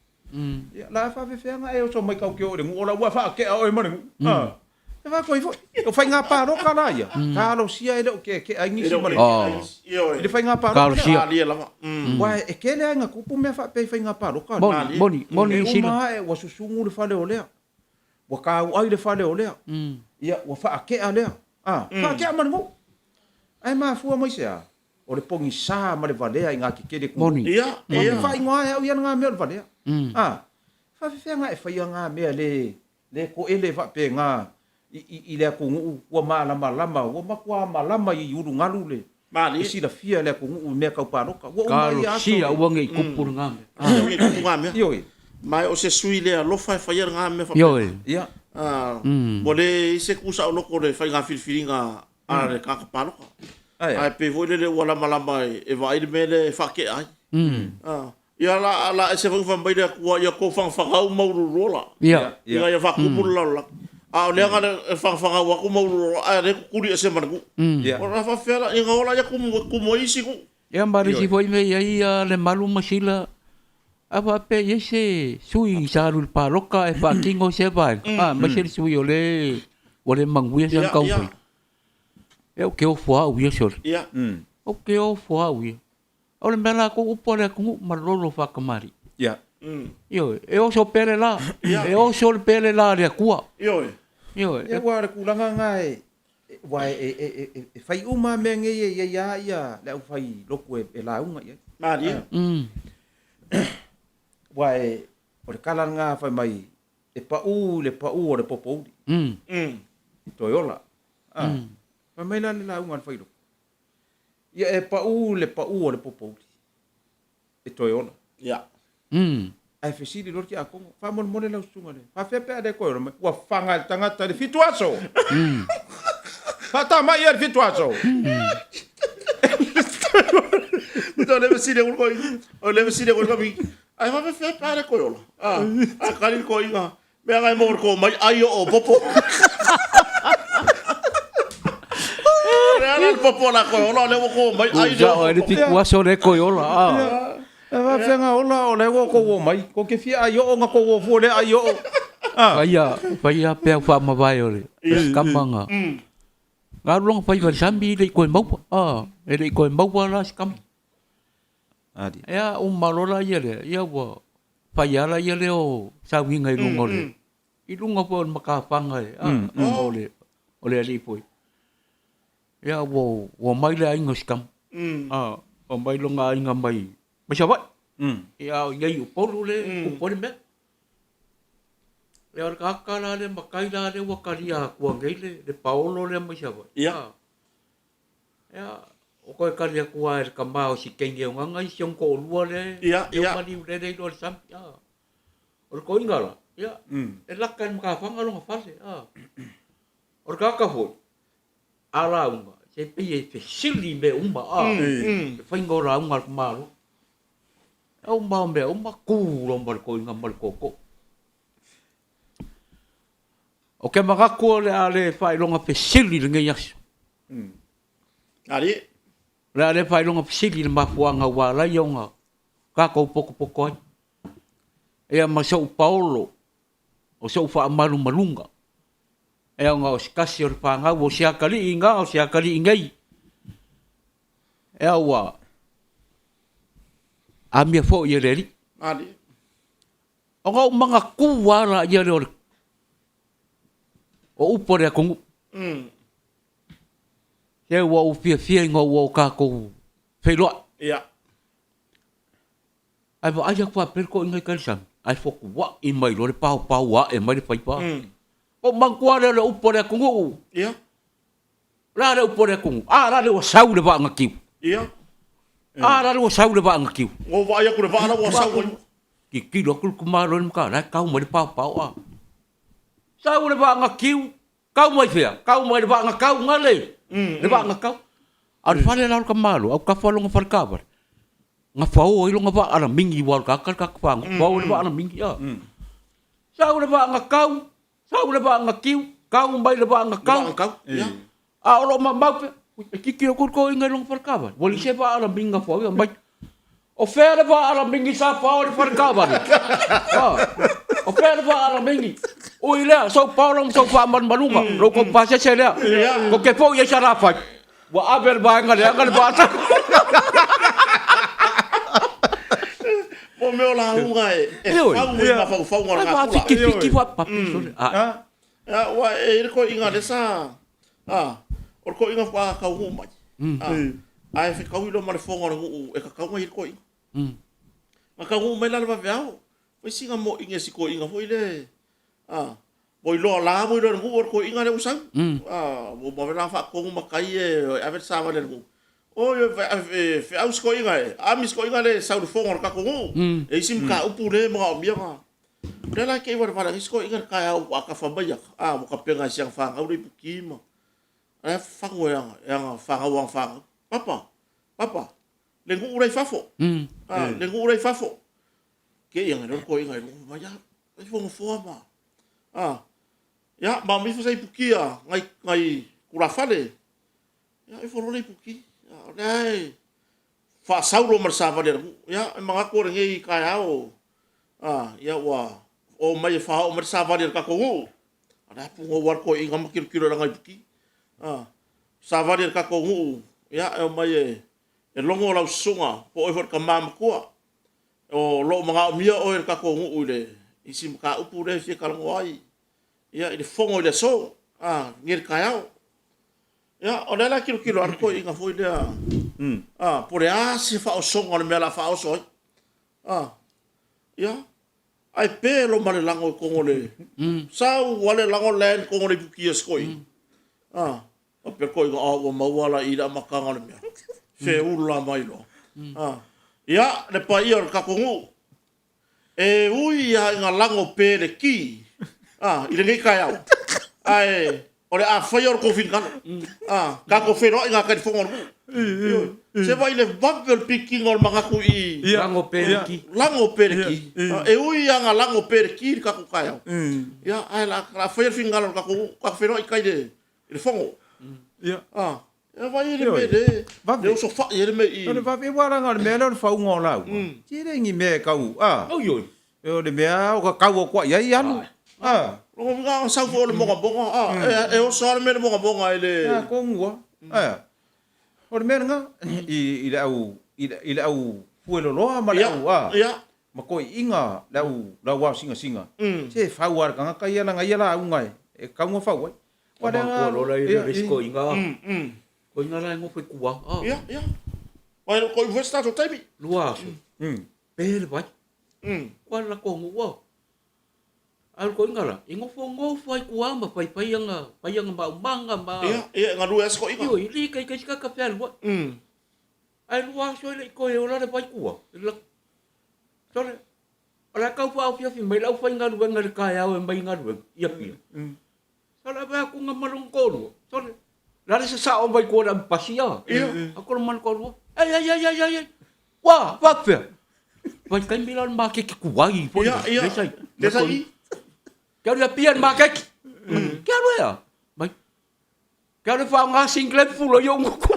Ia la faafefeaga e oso mai kau ke o le nuu o la ua faakea oe ma le nuu. E faatoi foi. O faiga paloka la ia, talosia e le o keakea ai nisi ma le Ioe. I le faiga paloka. Talosia. Malie lava. Aua e tele lava ina tupu mea faapea i faiga paloka. Moni, moni, moni E sila. uma ae ua susugu le fale o lea. Ua tauai le fale o lea. Ia, ua faakea lea. Faakea ma le nuu. Ae mafua mai se a? O le pogisa ma le valea i ngā kekele ku. Moni. Ia, ia. E faaigoa ai au ia ngā mea o le valea. Faafefea ngā e faia ngā mea le Le koele faapena i le atunuu ua malamalama, ua matua malama i ulugalu le Malie. silafia e le atunuu i mea tau paloka. Ua uma ia aso. Talosia aua ne i tupu lena mea. Aua ne i tupu na mea. Ioe. Ma o se sui le alofa e faia lena mea faapena. Ioe. Ia. Ua leai se ku saoloko o le faiga filifiliga a le tagata paloka. Ae pei foi lele ua lamalama e vaai le mea lea e faatea ai. Ia la, la ese foi fai mai le Atua, ia tou fagafagau ma uluulu ola. Ia. Ina ia faatupu le lalolagi. A o lea na e fagafagau atu ma uluulu ola, ae o lea e tutuli ese ma le nuu. Ia. O la faafefea la, ina ola ia tumu, tumu ai isi nuu. Ia ma le isi foi mea e i ai a Lemalu ma Sila, a faapea e i ai se sui sa alu i le paloka ae faatino sea vaega, aemaise le sui o lea ua le manuia sana taumafaiga. Ia ou te ofo lava au ia sole. Ia. Ou te ofo lava au ia. O le mea latou upu a le atunuu ma lolo faatamalii. Ia. Ioe, e oso pea le la. E oso le pea le la a le Atua. Ioe. Ioe. Ia, aua o le tulaga lena e, aua e fai uma lava mea nei e i ai lava ia le aufai lotu e lauga i ai. Malie. Aua o le tala lena fai mai e pau i le pau o le popouli. Toe ola. Fai mai la le lauga a le fai lotu. Ia e pau le pau o le popouli e toe ola. Ia. Ae fesili loa le tiakono, faamolemole lau susuga le, faafefea pe a le toe ola mai? Ua faga e le tagata i le fitu aso! Faatamai ia i le fitu aso! O le fesili aku le toeaina, o le fesili aku le tamaiti, ae faafefea pe a le toe ola? Ae tali le toeaina, Mea ngai mo ko mai ai o popo. Le ala le popo la ko ola le ko mai ai le. Ua le fitu aso le ko ola. E faafefea ola o le ko o mai. Ko ke fia ai o nga ko o fu le ai o. Faia faia pe au faamavae o le kama nga. Nga alu lona faiva i le sami e le i toe maua. E le i toe maua la se kama. Ea uma loa la ia lea, ia ua fai lava la ia lea o sauiga i luga o le, i luga foi o le matafaga e, a, o le, o le alii foi. Ia ua, ua omai le aiga o si tama, a, omai lona aiga mai, mai Savaii. Ia a o i inei i Upolu le tupu ai le mea. Ia o le tagata la lea matai la lea ua talia atua nei le, le paolo lea mai Savaii. Ia. Ia, o toe tali atu lava e le tama o si teine o Gaga i si ona toalua lea e Ia, ia. maliu lele i loa le sami. Ia. O le toeaina la, Ia, e laka i le matafaga lona fale, a. O le tagata foi, a lauga, se pei e fesili i mea uma, a. Le faiga o lauga a le tamaloa. E uma o mea uma, tu loa ma le toeaina ma le tootoo. Ou te manatu o le a le faailoga fesili i lenei aso. Alii. O le a le faailoga fesili i le mafuaaga ua ala ai ona tatou potopoto ai. Ia ma sou paolo, o sou faamalumaluga, ia ona o se tasi o le fanau o si atalii ina, o si atalii nei, ia ua amia foi e le Alii. Alii. Ona ou manatua lava laia lea o le o upu a le atunuu. Se ua ou fiafia ina ua o tatou feiloai. Ia. Ae vaai atu faapea le toeaina i tai i le sami, ae fotuai mai loa le paopao ua ae mai le faiva. Ou manatua lea o le upu a le atunuu. Ia. O le a le upu a le atunuu? A la le ua sau le vaa na tiu. Ia. A la le ua sau le vaa na tiu. Ua ou vaai atu i le vaa la ua sau ai. Tilotilo atu le tamaloa i le matala, la e tau mai le paopao a. Sau le vaa na tiu, tau mai fea? Tau mai le vaa na tau gale. Le vaa na tau. A o le fale la o le tamaloa, autafa lona fale taavale, na fao ai lona vaa alamigi aua o le tagata le tagata fagota, fao ai le vaa alamigi a. Sau le vaa na tau, Sau le vaa na tiu, kau mai le vaa na kau. A o loo mamau pea. E tilotilo atu le toeaina i lona fale taavale, ua leai se vaa alamigi na fao ai, aumai. O fea le vaa alamigi sa fao i le fale taavale? O fea le vaa alamigi? Ui lea, sou paolo ma sou faamalumaluga, lo outou pasese lea. Tou te foi ai Salafai, ua ave e le vaega leaga le vaa. Mo mea o lauga e fau i mafaufauga o le natura. Ai fiki fiki faapapi sole. A. Ua e i ai le toeaina lea sa o le toeaina faatoa taunuu mai. Ae fetaui loa ma le fofoga o le nuu e tatau ona i ai le toeaina. Na taunuu mai la le vaveao, fai sina moiga e si toeaina foi lea, ua iloa la ua iloa e le nuu o le toeaina lea ua sau. Ua uma foi la ona faatonu matai e ave le savali a le nuu. Oi oi feau si toeaina e, aami si toeaina lea e sau i le fono a le tatou nuu. E i ai si mataupu lea e manaomia ona. O lea la e te i valevale ane si toeaina i le taeao ua atafa mai ata, ua tapena e si ana fanau le ipuki ma a la e fagu e ana fanau ana fanau. Papa, papa, le nuu la i fafo. Le nuu la i fafo. Te i ane loa le toeaina i luga mai, a, ifo nofoa ma, a, ia, ma o ifo sa ipuki a, ngai, ngai tulafale. Ia, ifo loa le ipuki. Ia, o lea e faasau loa ma le savali a le nuu. Ia, e manatu o lenei taeao, a, ia ua oo mai e faaoo mai le savali a le tatou nuu. A o lea punou lava le toeaina ma tilotilo i lana ipuki. A, savali a le tatou nuu, ia, e omai e, e logo lau susuga, po o oe foi o le tama matua. O lo o manaomia oe e le tatou nuu i le isi mataupu lea e fia talanoa ai, ia, i le fono i le aso, a, nei le taeao. Ia, o lea la e tilotilo lava le toeaina foi lea, a, po o le a se faaosoga o le mea o le a faaoso ai. A, ia, ae pe lo ma le lago i totonu o le, sau lava le lago la e i totonu o le iputi a si toeaina. A, faapea le toeaina, a, ua maua la i i le amataga o le mea. Feula mai loa. A, ia, le paia o le tatou nuu, E ui lava ina lago pe le ki a, i lenei taeao, ae o le a faia o le tou finagalo. A, tatou feiloai gata i le fono a le nuu. Ioe. Se vaai i le vave o le pikiina o le manatu i i. Lago pe le ki. Lago pe le ki. E ui lava ina lago pe le ki i le tatou taeao, ia, ae o le a faia le finagalo o le tatou nuu. Tatou feiloai i tai i le fono. Ia. A, E vai le mea le, le osofai ai le mea i. O le vave, aua leaga o le mea lea o le fauga o lauga, e le ni mea e tau, a. Oi oi. O le mea o ka tau atu ai ai alu, a. Lona uiga a sau foi o le mogamoga, a, e oso lava le mea i le mogamoga e le. A tonu lava, a. O le mea lena, i le au, i le au fueloloa ma le au, a. Ia. Ma toeaiina le au lauao sinasina, se fau lava e le tagata ia lana ia lauga e tatau ona fau ai. Ua manatua loa la ia le isi toeaina, toeaina la e nofo i tua. Ia, ia. Ua e koʻi foi se tatou taimi. Lua aso. Pe le vai. Kua le latou nuu a. A o le toeaina la, e nofo nofo lava i tua ma faifai ana, fai ana maumaga ma. Ia, ia, e galue lava si toeaina. Ioe, e le ikaika ai se tagata fealuai. Ae lua aso e le i toe ola le vai i tua. Sole. O le a tau faaofiafi mai le aufaigaluega i le taeao e mai galuega i Apia. Sole ave atu nga ma lona toalua. Sole, le a le sasao mai tua i le avepasi a? Atu le ma lona toalua. Ai, ai, ai, ai, ai, ai. Ua, faapefea? Vaitaimi la o le maketi tuai foi lea. Lea sa i. Lea sa i. Ke alu i Apia i le maketi. Ke alu e a? Mai. Ke alu e faaaoga singlet fufulu ai ou gutu.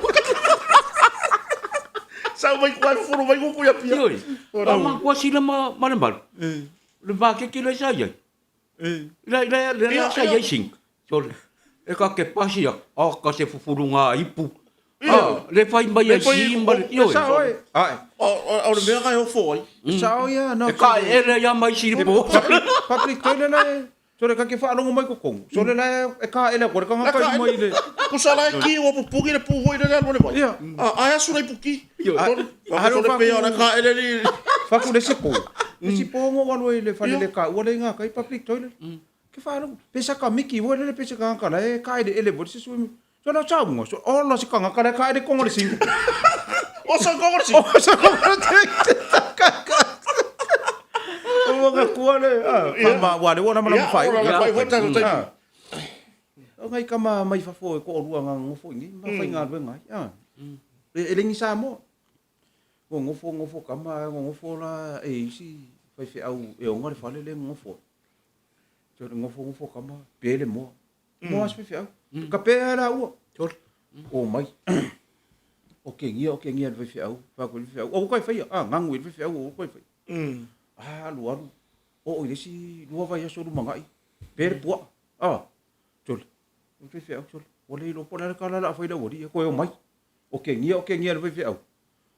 Sau mai tua e fufulu mai gutu i Apia. Ioe. A matua sila ma, ma le malu. Le maketi lea sa i ai. La, la, la, la sa i ai sing. Sole. E ka ke pasi a, a ka se fufulu ngā ipu. A, le fai mai ai si ma le, ioe. Sao e. Ae. O le mea ka e ofo ai. Sao ia, no. E ka e ele ia mai si le po. Public toilet la e. Sole ka ke faalogo mai totonu. Sole la e kaele atu ai le tagata i uma i le. Tusa la e ki ua pupuki le pu foi lele alu ale mai. Ia. A, ae asu la i puki. Sole, sole pei ona kaele li. Faku le isi po. Le isi po ngo alu ai le fale le ka ua le inga kai public toilet. Ke faalogo. Pe sa ka miki foi lele pe se tagata la e kaeleele foi le se swimming. Sole o sauga. Sole ola se tagata la e kaele kongo le singo. O sa kongo le singo. O sa kongo le singo. O waka kua le, a, ma wa le wana mana mawhai. Ia, ora whai hota tai. O ngai kama mai fafo e ko olua ngā ngofo ingi, ma whai ngā rue ngai. A. E lengi Samoa. Ngo ngofo ngofo kama, ngo ngofo la e isi whai wheau e onga le whale le ngofo. Ngofo ngofo kama, pele moa. Moa se faifeau. Ka pēhea la ua? Sole. O mai. O kengia, o kengia le faifeau. Whāku i le faifeau. O koe whaia. Ah, ngangu i le faifeau o koe whaia. Ah, alu alu. O o i le isi lua vaiaso lumanai. Pē le puaa. Ah, sole. O le faifeau, sole. Ua le iloa po o le a le tala o le a fai le aualii e koe o mai. O kengia, o kengia le faifeau.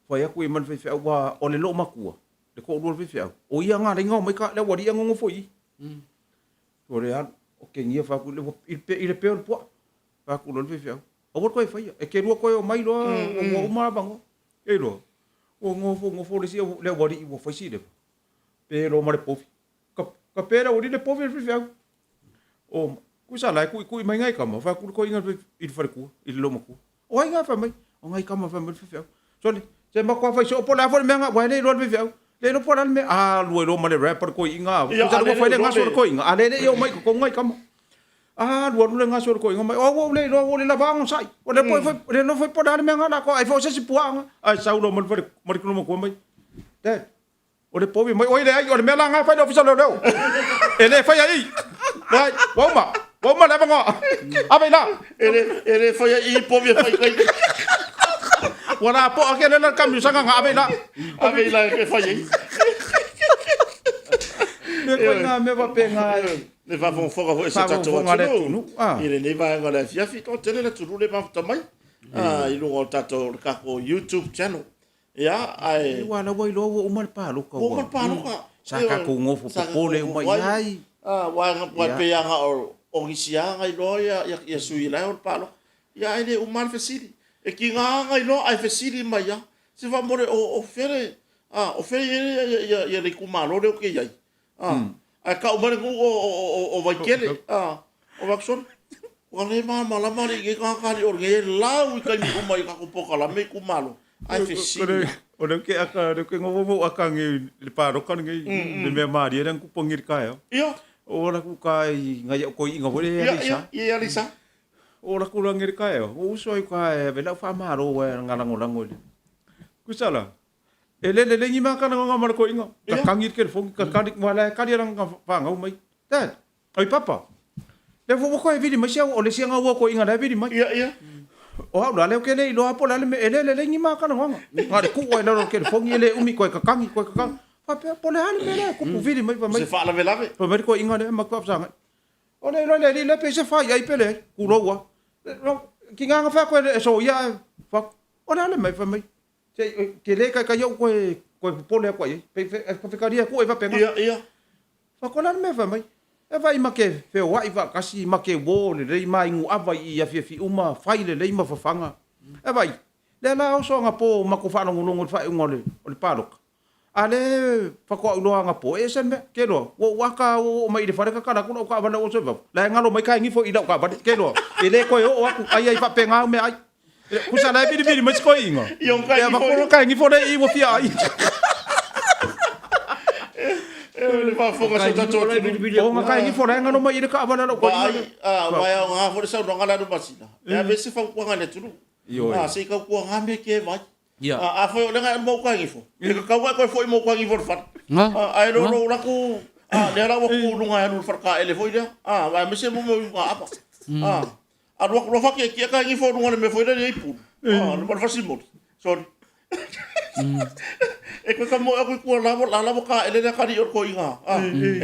Fai atu i ma le faifeau, ua o le loomatua, le toalua o le faifeau. O ia nga laina o mai ka le aualii a nonofo i i. O le alu, o kegia fai atu i le, i le pea o le puaa. Fai atu loa le faifeau, aua le toe faia, e te lua toe omai loa, ua uma avanoa. E iloa, ua nofo nofo le isi le aualii ua fai si leva, pe loa ma le povi. Ka, ka pe le aualii le povi a le faifeau. O, kusa la e kuikui mai ngai kama, fai atu le toeaina i le faletua, i le loomatua. O ai nga fai mai? O ngai kama fai mai le faifeau. Sole, se matua fai soo po o le a foi le mea nga, ua e le iloa le faifeau. Le iloa po o le a le mea, alu ai loa ma le rap a le toeaina. Kusa ua fai le gaso a le toeaina, a lea e le i oo mai i totonu ngai kama. Alu alu le gaso a le toeaina mai, o ua ou le iloa, ua le lava onosai. O le po e fai, le iloa foi po o le a le mea nga latou, ai foi o se isi puaa nga. Ae sau loa ma le fale, ma le loomatua mai, Dad, O le povi mai, oi leai, o le mea la nga e fai le ofisa o leoleo. E le faia i. Leai, ua uma, ua uma le avanoa. Ave i la. E le faia i povi e fai kai. Ua la poa ke le la kamiusaga nga ave i la. Ave i la e fai ai. Me koe ngā mea faapena e. Le faafogafoga foi a si o tatou atunuu i lenei vaega o le afiafi. Toatele le atunuu le mafuta mai i luga o le tatou YouTube channel. Ia, ae... Aua la ua iloa ua uma le palota. Ua uma le palota. Sa tatou nofo popole uma i ai. Aua e pei lava o nisi lava na iloa ia sui la e o le palota. Ia ae le uma lava le fesili. E tiga lava na iloa ae fesili mai lava. Se faamolemole o fea le, o fea e i ai le itumalo lea ou te i ai. Ae tau mai le nuu o Vaitele, o Vaksona. Ua le malamalama alii nei tagata alii o lenei e lau i taimi uma i tatou polokalame itumalo, ae fesili. O lea ou te aka, o lea ou te nofo ma ou aka nei i le palota lenei, le mea malie lea na tupu nei i le taeao. Ia. O ala atu ka i nai au toeaiina foi lea i Aleisa. Ia, ia, i Aleisa. O ala atu la nei i le taeao, ou uso ai uka e ave lau faamalo ae na lagolago i le. Kusa la, E le lelei ni mea kana ma le koinga. Ka tangi le telefoni, ka kali, wa la kali ala nga whangau mai. Dad, oi papa. Le fo ko e vili mai sia o le sia nga ua koinga le vili mai. Ia, ia. O au la le ke le iloa po la le me e le lelei ni mea kana nganga. Nga le ku ai lalo telefoni e le umi koe ka tangi koe ka tangi. Fa po le hale me le kupu vili mai fa mai. Se faalavelave. Fa mai koinga le ma kwa sanga. O le iloa le alii le pe se fai ai pe leai, kulou a. Ki nganga fa koe e so ia fa o le ale mai fa mai. Se ke le kai kai au koe koe popole aku ai. Pe fekaria ku e faapena. Ia, ia. Fa ko le ale mea fai mai. E vai ma ke feoai faatasi ma ke uo lelei ma inu ava i afiafi uma fai lelei ma fafaga. E vai, lea la oso agapo ma ko faalogologo i le faaiuga o le o le paloka. A le faatoa ou iloa agapo, e ese le mea. Ke loa, ua ou aka ua ou oo mai i le fale tatala atu lau taavale lau oso i fafo. La e galo mai ka e gifo i lau taavale. Ke loa, e le toe oo atu, ai ai faapena au meaai. Kusa la e vilivili mai si toeaiina. Ia makolo ka e gifo le i ua fia ai. le faafofoga a si o tatou atunuu. O ga kai gifo la ngano mai i le kaavale a lou koiga Vaai, lea. aua e aoga foi le saunoaga lea a Lumasina, e ave se fautuaga i le atunuu. Ioe. Se i tautuaga mea e te vaai. Ia. Afai o lea na e alu ma uta gifo, e tatau ona e toe foi ma uta gifo i le fale. Ga. Ae le o lou alu atu, lea la ua tu i luga e alu i le faletaele foi lea, aemaise mo mea o iuga ava. Alu atu loa faatietie ta gifo i luga o le mea foi lea e i ai pulu, ma le fasimoli. Sorry. E toe tamoe atu i tua la la ua taele le atalii o le toeaina,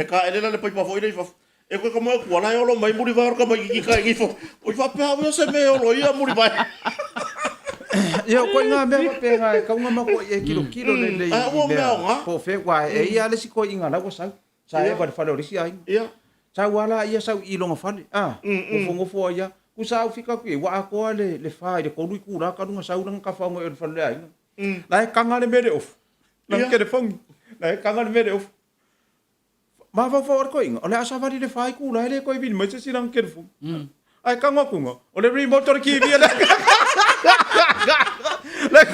e taele la le paipa foi lea i fafo. E toe tamoe atu tua la e olo mai Mulivai o le tamaititi ta gifo. Oi faapea au ia o se mea e olo ai ia Mulivai. Ia, o koiga mea faapena e tau ona matua i e tilotilo lelei i Ua mea mea aoga. po o fea, aua e i ai lava le isi toeaiina la ua sau, sa eva i le fale o le isi aiga. Sau lava la ia sau i lona fale, a, nofonofo ai lava. Tusa au fika atu i ai, ua atoa le fa i le tolu itula talu ona sau lana tafaoga i o i le fale o le aiga. La e taga le mea i le ofu, lana telefoni, la e taga le mea i le ofu. Mafaufau le toeaina, o le a savali le fa itula e le toe vili mai se isi lana telefoni. Ae tago atu o le remote o le TV le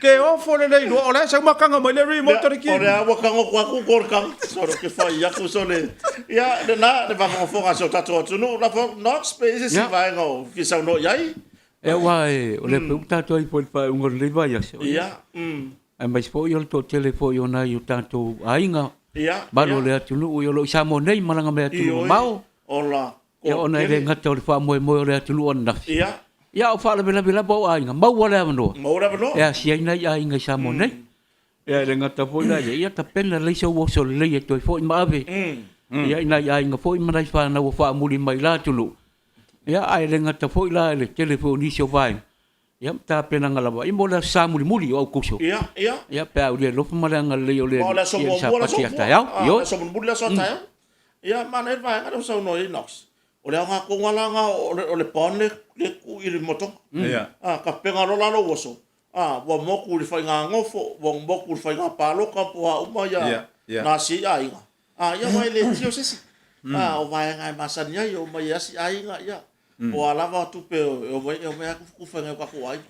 Ke ofo lelei loa, o la e sau ma taga mai le remote o le TV. O lea ua tago atu atu ko le taga. Solo ke fai atu sole. Ia, lena le faafogafoga a si o tatou atunuu. Lafo Knox pe i se isi vaega o fia saunoa i ai. Ia aua o lea foi ua tatou ai foi i le faaiuga o lenei vaiaso. Ia. Aemaise foi o le toatele foi o nai o tatou aiga, Ia, malu o ia. le atunuu o lo o i Samoa nei malaga mai atunuu Ioe, mamao. Ola, Ia ona e le toatele. gata o le faamoemoe o le atunuu ananafi. Ia. Ia a o faalavelave lava o aiga, maua le avanoa. Maua le avanoa. E asia ai nai aiga i Samoa nei. Ia e le gata foi la ia, ia tapena lelei sou oso lelei e toe foi ma ave. Ia i nai aiga foi ma nai fanau ua faamuli mai i la atunuu. Ia ae le gata foi la i le tele foi o nisi o vaega, Ia, ma tapenaga lava ia mo le aso Sa mulimuli o Aukuso. Ia, ia. Ia, pe a aulia alofa ma le agalelei o le Ma o le aso Alii muamua le aso Sapati a muamua. taeao. Ah, Ioe. le aso mulimuli le aso a taeao. Ia, manaia le vaega lea ua saunoa i ai Knox. O le aoga tonu lava la lena o le, o le bond lea, lea e tuu i le motoga. Ia. Ah, tapena loa la lou aso, ah, ua motu i le faiga nofo, ua motu i le faiga palota po o a uma ia, Ia, ia. na asi ai aiga. Ah, ia aua e le tio se isi. Ah, o vaega e masani ai, o omai e asi aiga, ia. Po o a lava tupe e omai, e omai lava tufutufu ai nai o tatou aiga.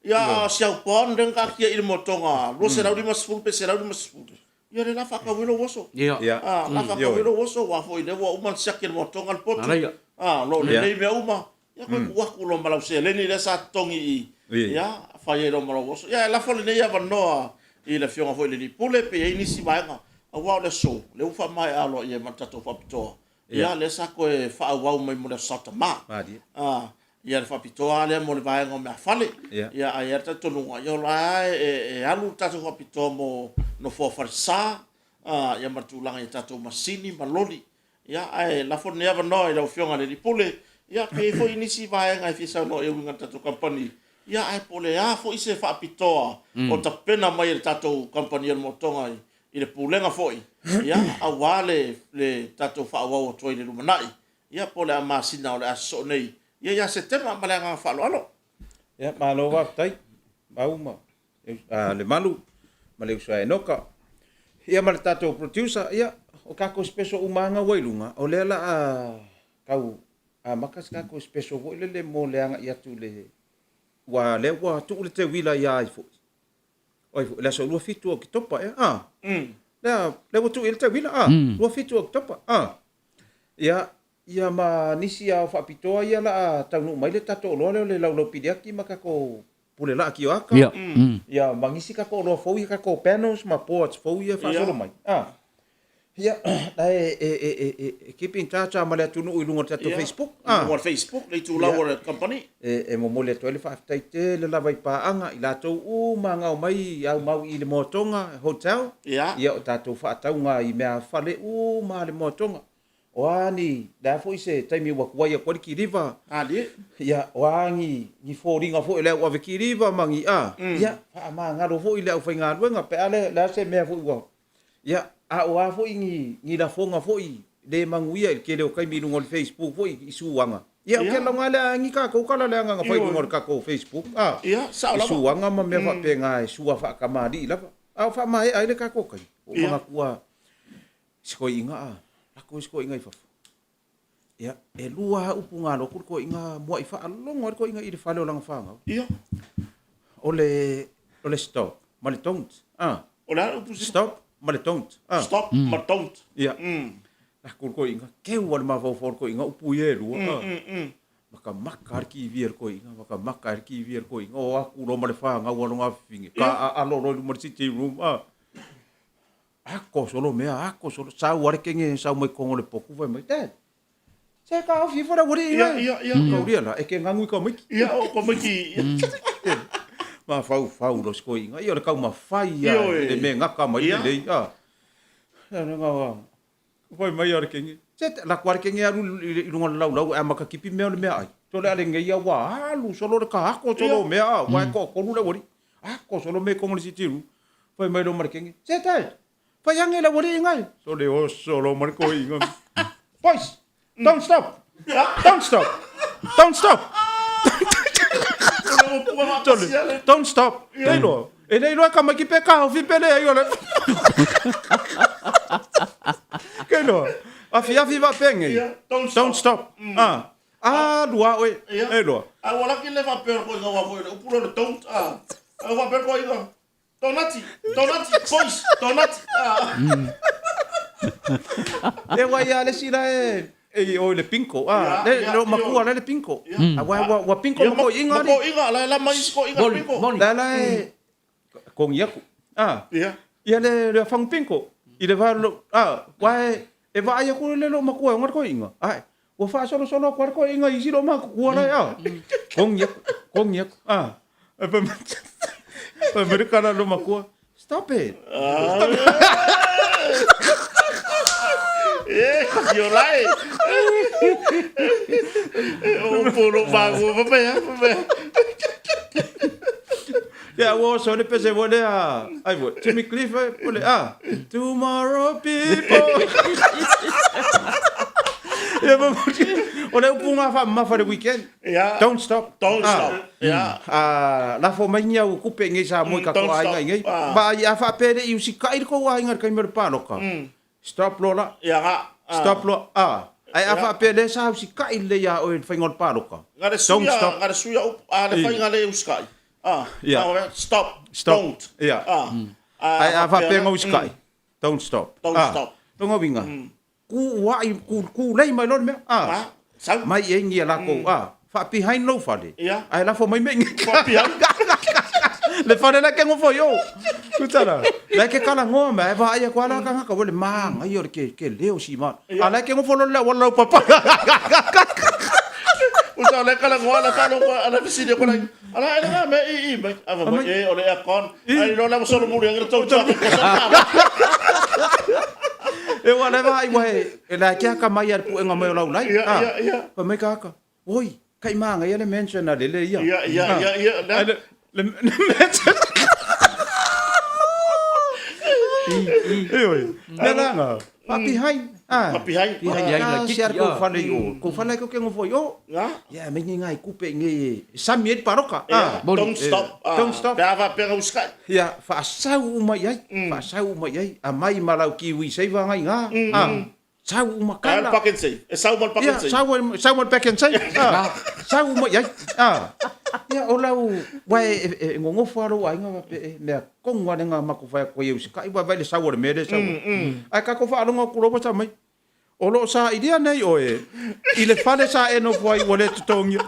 Ia, a o si au bond lea na taatia i le motoga 250 pe 150, ia lea la faatau ai lou oso. Ia. Ia. Ah, la faatau ai lou oso, aua foi lea ua uma ona siaki e le motoga le potu. Manaia. Ah, o lo o lelei mea uma. Ia koe tuu atu loa ma lau seleni lea sa totogi i i, ia, fai ai loa ma lou oso. Ia, e lafo lenei avanoa i le Afioga foi i le Alii Pule pe i ai nisi vaega, aua o le aso, lea ua faamaea aloaia ma le tatou faapitoa. Ia, lea sa toe faaauau mai mo le Aso Sa Tama. Malie. Ah, ia le faapitoa lava lea mo le vaega o meafale. Ia. Ia, ae i ai le talitonuga, ia o la e, e, e alu le tatou faapitoa mo nofoa falesa, ah, ia ma le tulaga i a tatou masini ma loli. Ia, ae lafo lenei avanoa i lau Afioga i le Alii Pule, ia, pe i ai foi nisi vaega e fia saunoa i ai e uiga i le tatou kamupani, ia, ae po o le a foi se faapitoa o tapena mai e le tatou kamupani o le Motoga i, i le Pulega foi, ia, aua le, le tatou faaauau atu ai i le lumanai, ia, po o le a masina o le a sosoo nei, ia, ia Setema. Ma le agaga faaaloalo. Ia, malo faafetai, Mauu ma Lemalu ma le uso a Enoka. Ia ma le tatou producer, ia, o tatou special uma lava na ua i luga, o lea o le a tau amata se tatou special foi lele mo le agai atu i le, aua o lea ua tuu le teuila ia ai foi. O ai foi, le aso 27 o Oketopa ea, a? Lea, lea ua tuu i ai le teuila, a? 27 o Oketopa, a? Ia, ia ma nisi ao faapitoa ia la a taunuu mai le tatou oloa lea o le laulau piliaki ma tatou pule laa kioaka. Ia. Ia ma nisi tatou oloa fou ia tatou panels ma boards fou ia faasolo mai. A. Ia, la e, e, e, e, e, e keep in touch a ma le atunuu i luga o le tatou Ia, Facebook. I luga o le Facebook, le itulau o le kamupani. E, e momoli atu ai le faafetai tele lava i paaga, i latou uma na omai aumau i le Moatoga Hotel. Ia. Ia, o tatou faatauga i meafale uma a le Moatoga. O a ni, le a foi se taimi ua tuai atu ai le kiliva, Alie. ia, o a ni, ni foliga foi o le au ave kiliva ma ni a, ia, faamagalo foi le aufaigaluega pe a le, le a se mea foi ua, ia, a o a foi ni, ni lafoga foi le manuia i le tele o taimi i luga o le Facebook foi i suaga. Ia, ou te lauga lea a ni tatou tala leaga na fai i luga o le tatou Facebook, a, Ia, sao i lava. suaga ma mea faapena e sua faatamalii lava. A o faamaea ai le tatou taimi, ua Ia. manatua Si koiʻiga a lako isi koiʻiga i fafo. Ia, e lua lava upu na alu atu le koiʻiga muaʻi faalogo ai le koiʻiga i le fale o lana fanau. Ia. O le, o le stop ma le don't. A. O le a le upu sili? Stop. ma le don't. Ah. Stop ma don't. Ia. Lako le toeaina, keu a le mafaufau o le toeaina upu ia e lua. Ah. Makamaka le kivi a le toeaina, makamaka le kivi a le toeaina, o atu loa ma le fanau a lona afafine, ka aalo loa i luma o le sitting room. Ah. Ako solo mea, ako solo, sau a le kege sau mai totonu o le potu fai mai, Dad, Se ka ofi ifo le aualii Ia, ia, ia. Kaulia la, e ke ngagu i ka maiki. Ia, o ka maiki. Mafaufau loa si toeaina. Ia o le taumafai ia le mea e gata mai lelei. Ia. Fai mai a le kenge. Se lako a le kenge alu i luga o le laulau e amata kipi mea o le meaai. Sole a le nei ia ua alu solo le kahako solo o mea a, ua e toatolu le aualii. Ako solo mea i totonu o le sitiru. Fai mai loa ma le kenge. Se dad, Fai ange le aualii ngai. Sole oso lo ma le koiga. Boys, don't stop. Don't stop. Don't stop. Sole, don't stop. Le iloa. E le iloa ka maiki pe ka ofi pe le ai ole. Ke iloa. Afi afi va penge. Don't stop. Don't stop. Ah. Ah, lua oe. E iloa. A ua laki le faapea o le koiga ua foi le upu lea o le don't. Ah. A ua faapea le koiga. Tonati, tonati, boys, tonati. E wai a le isi la e e o le pinko. Ah, le le makua la le pinko. A wa wa wa pinko ma ko inga ni. Ma ko inga la la mai ko inga pinko. La la e kongi aku. Ah. Ia. Ia le le fangu pinko. I le va lo ah wa e e vaai aku le lo makua o ko inga. Ai. Ua faasolosolo atu lava le toeaina i isi loo matutua la e a. Kogi atu, kogi atu, a. Ae fai mai, fai mai le tala a lou matua, Stop it. Stop it. E, ka fio la e. O polo mago, papea, papea. Ia, ua oso le pese foi lea, ai foi, Jimmy Cliff, eh, o le, ah, Tomorrow people. Ia, ma- o le upu ngā whaamamafa le weekend. Ia. Don't stop. Don't Ah. stop. Ia. Ah, lafo mai ni au kupe ngei sa moi Don't katoa stop. aiga i ngei. Ah. Ma ai a whaapere i usikai le kou aiga le kaimi o le pāloka. Stop loa la. Ia ga. Ah. Stop loa. Ah. Ai a Ia. faapea lea sa usikai lelei iā oe i le faiga o le pāloka. Ga le Don't suia, stop. ga le suia upu, a le faiga le usikai. Ah. Ia. Ah, stop. Stop. Don't. Ia. Ah. Ai a faapea la- nga usikai. Don't stop. Don't Ah. stop. Lona uiga, ku ua'i, ku, ku lei mai loa le mea. Ah. Ah. Sau. Mai e ingi a lakou, ah, faapihaina lou fale, Ia. ae lafo mai me ingi. Faapihaina. Le fale la ke ngofo i o. Kutala. La ke kala ngoa mai, ae vaai aku a la kangaka, ua le māgaia o le ke, ke leo si ma. A la ke ngofo loa le auala lau papa. Usa o le kala ngoa la talo ko ala fesili ko la. Ala ele nga me i i mai. Ava mai e o le aircon. Ai lo la solo muri ngi tau tau ko sa. E ua le vaai ua e, e la ke aka mai a le puʻega mai o lau lai. Ia, ia, ia. Fai mai ka aka, oi, kai māgaia le mansion a lele ia. Ia, ia, ia, ia. Ai le, le, le mansion. Ioe, le langa. Faapihaina. Ah. Faapihaina. Pihaina ai Ah, la si ara kiki, kou ah. fale i o. Kou fale ai kou ke ngofo i o. Nga. Ia, me ngi ngai kupe i ngei e sami ai le paroka. Ah. Moni. Don't stop. Ah. Don't stop. Pe a faapea usikai. Ia, faasau uma i ai. Faasau uma i ai. Amai ma lau kiwi saver ngai ngā. Ah. Sau uma Ah, kala. le pack and save. E sau ma le pack Ia, and save. sau ai- sau ma le pack and save. Ah. Sau uma i ai. Ah. Ia, o lau, wa e, e, e ngongofo a lou aiga faapea e mea tonu lava le ga matou fai atu ai e usikai, ua vaai le sau o le mea lea e sau ai. Ae tatou faalogo atu loa ua sau mai, o lo o sailia nei oe i le fale sa e nofo ai ua le totogia.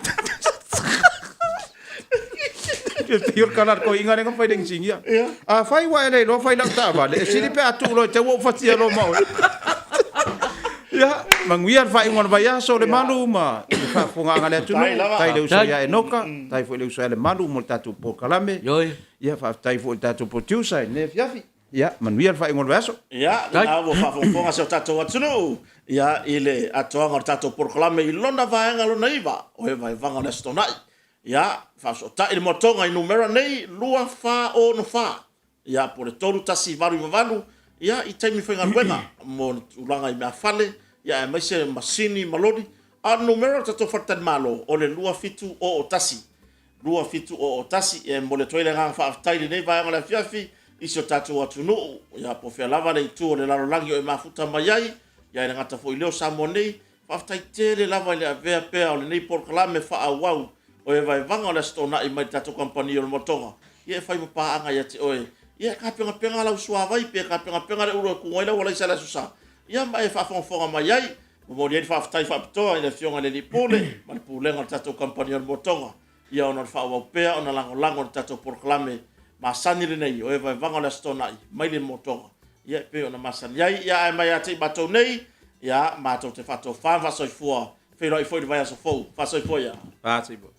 E pei o le tala a le toeaina lea na fai i le inisinia. Afai ua e le iloa fai lau taavale, e sili pe a tuu loa i te ua ou fatia loa ma oe. Ia, manuia le faaiuga o le vaiaso, le malu ma le faafofogaaga a le atunuu. Faafetai i le uso ia Enoka, faafetai foi i le uso ia Lemalu mo le tatou polokalame. Ia, faafetai foi i le tatou producer i lenei afiafi. Ia, manuia le faaiuga o le vaiaso. Ia, lena ua faafogafoga si o tatou atunuu, ia, i le atoaga o le tatou polokalame i lona vaega lona iva, o Evaevaga o le Aso Toonai. Ia, faafesootai le moatoga i numera nei, 2464, ia, po o le 3188, ia, i taimi faigaluega mo ni tulaga i meafale, ia, aemaise masini ma loli. A o le numera o le tatou faletalimalo, o le 2701. 2701. E momoli atu ai le agaga faafetai i lenei vaega o le afiafi i si o tatou atunuu, ia, po o fea lava le itu o le lalolagi o e mafuta mai ai, ia, e le gata foi i lea o Samoa nei. Faafetai tele lava i le avea pea o lenei polokalame faaauau o Evaevaga o le Aso Toonai mai le tatou kamupani o le Motoga, ia e fai ma paaga ia te oe. Ia, e tapenapena lau suavai pe tapenapena le ulu e tu ai lau alaisa i le Aso Sa, ia ma e faafogafoga mai ai. Momoli ai le faafetai faapitoa i le Afioga i le Alii Pule ma le Pulega o le tatou Kamupani o le Motoga, ia ona o le faaauau pea ona lagolago i le tatou polokalame masani lenei o Evaevaga o le Aso Toonai mai le Motoga, ia e pei ona masani ai. Ia ae mai ia te i matou nei, ia matou te faatofa ma faasoifua, feiloai foi i le vaiaso fou. Faasoifua ia. Faasoifua.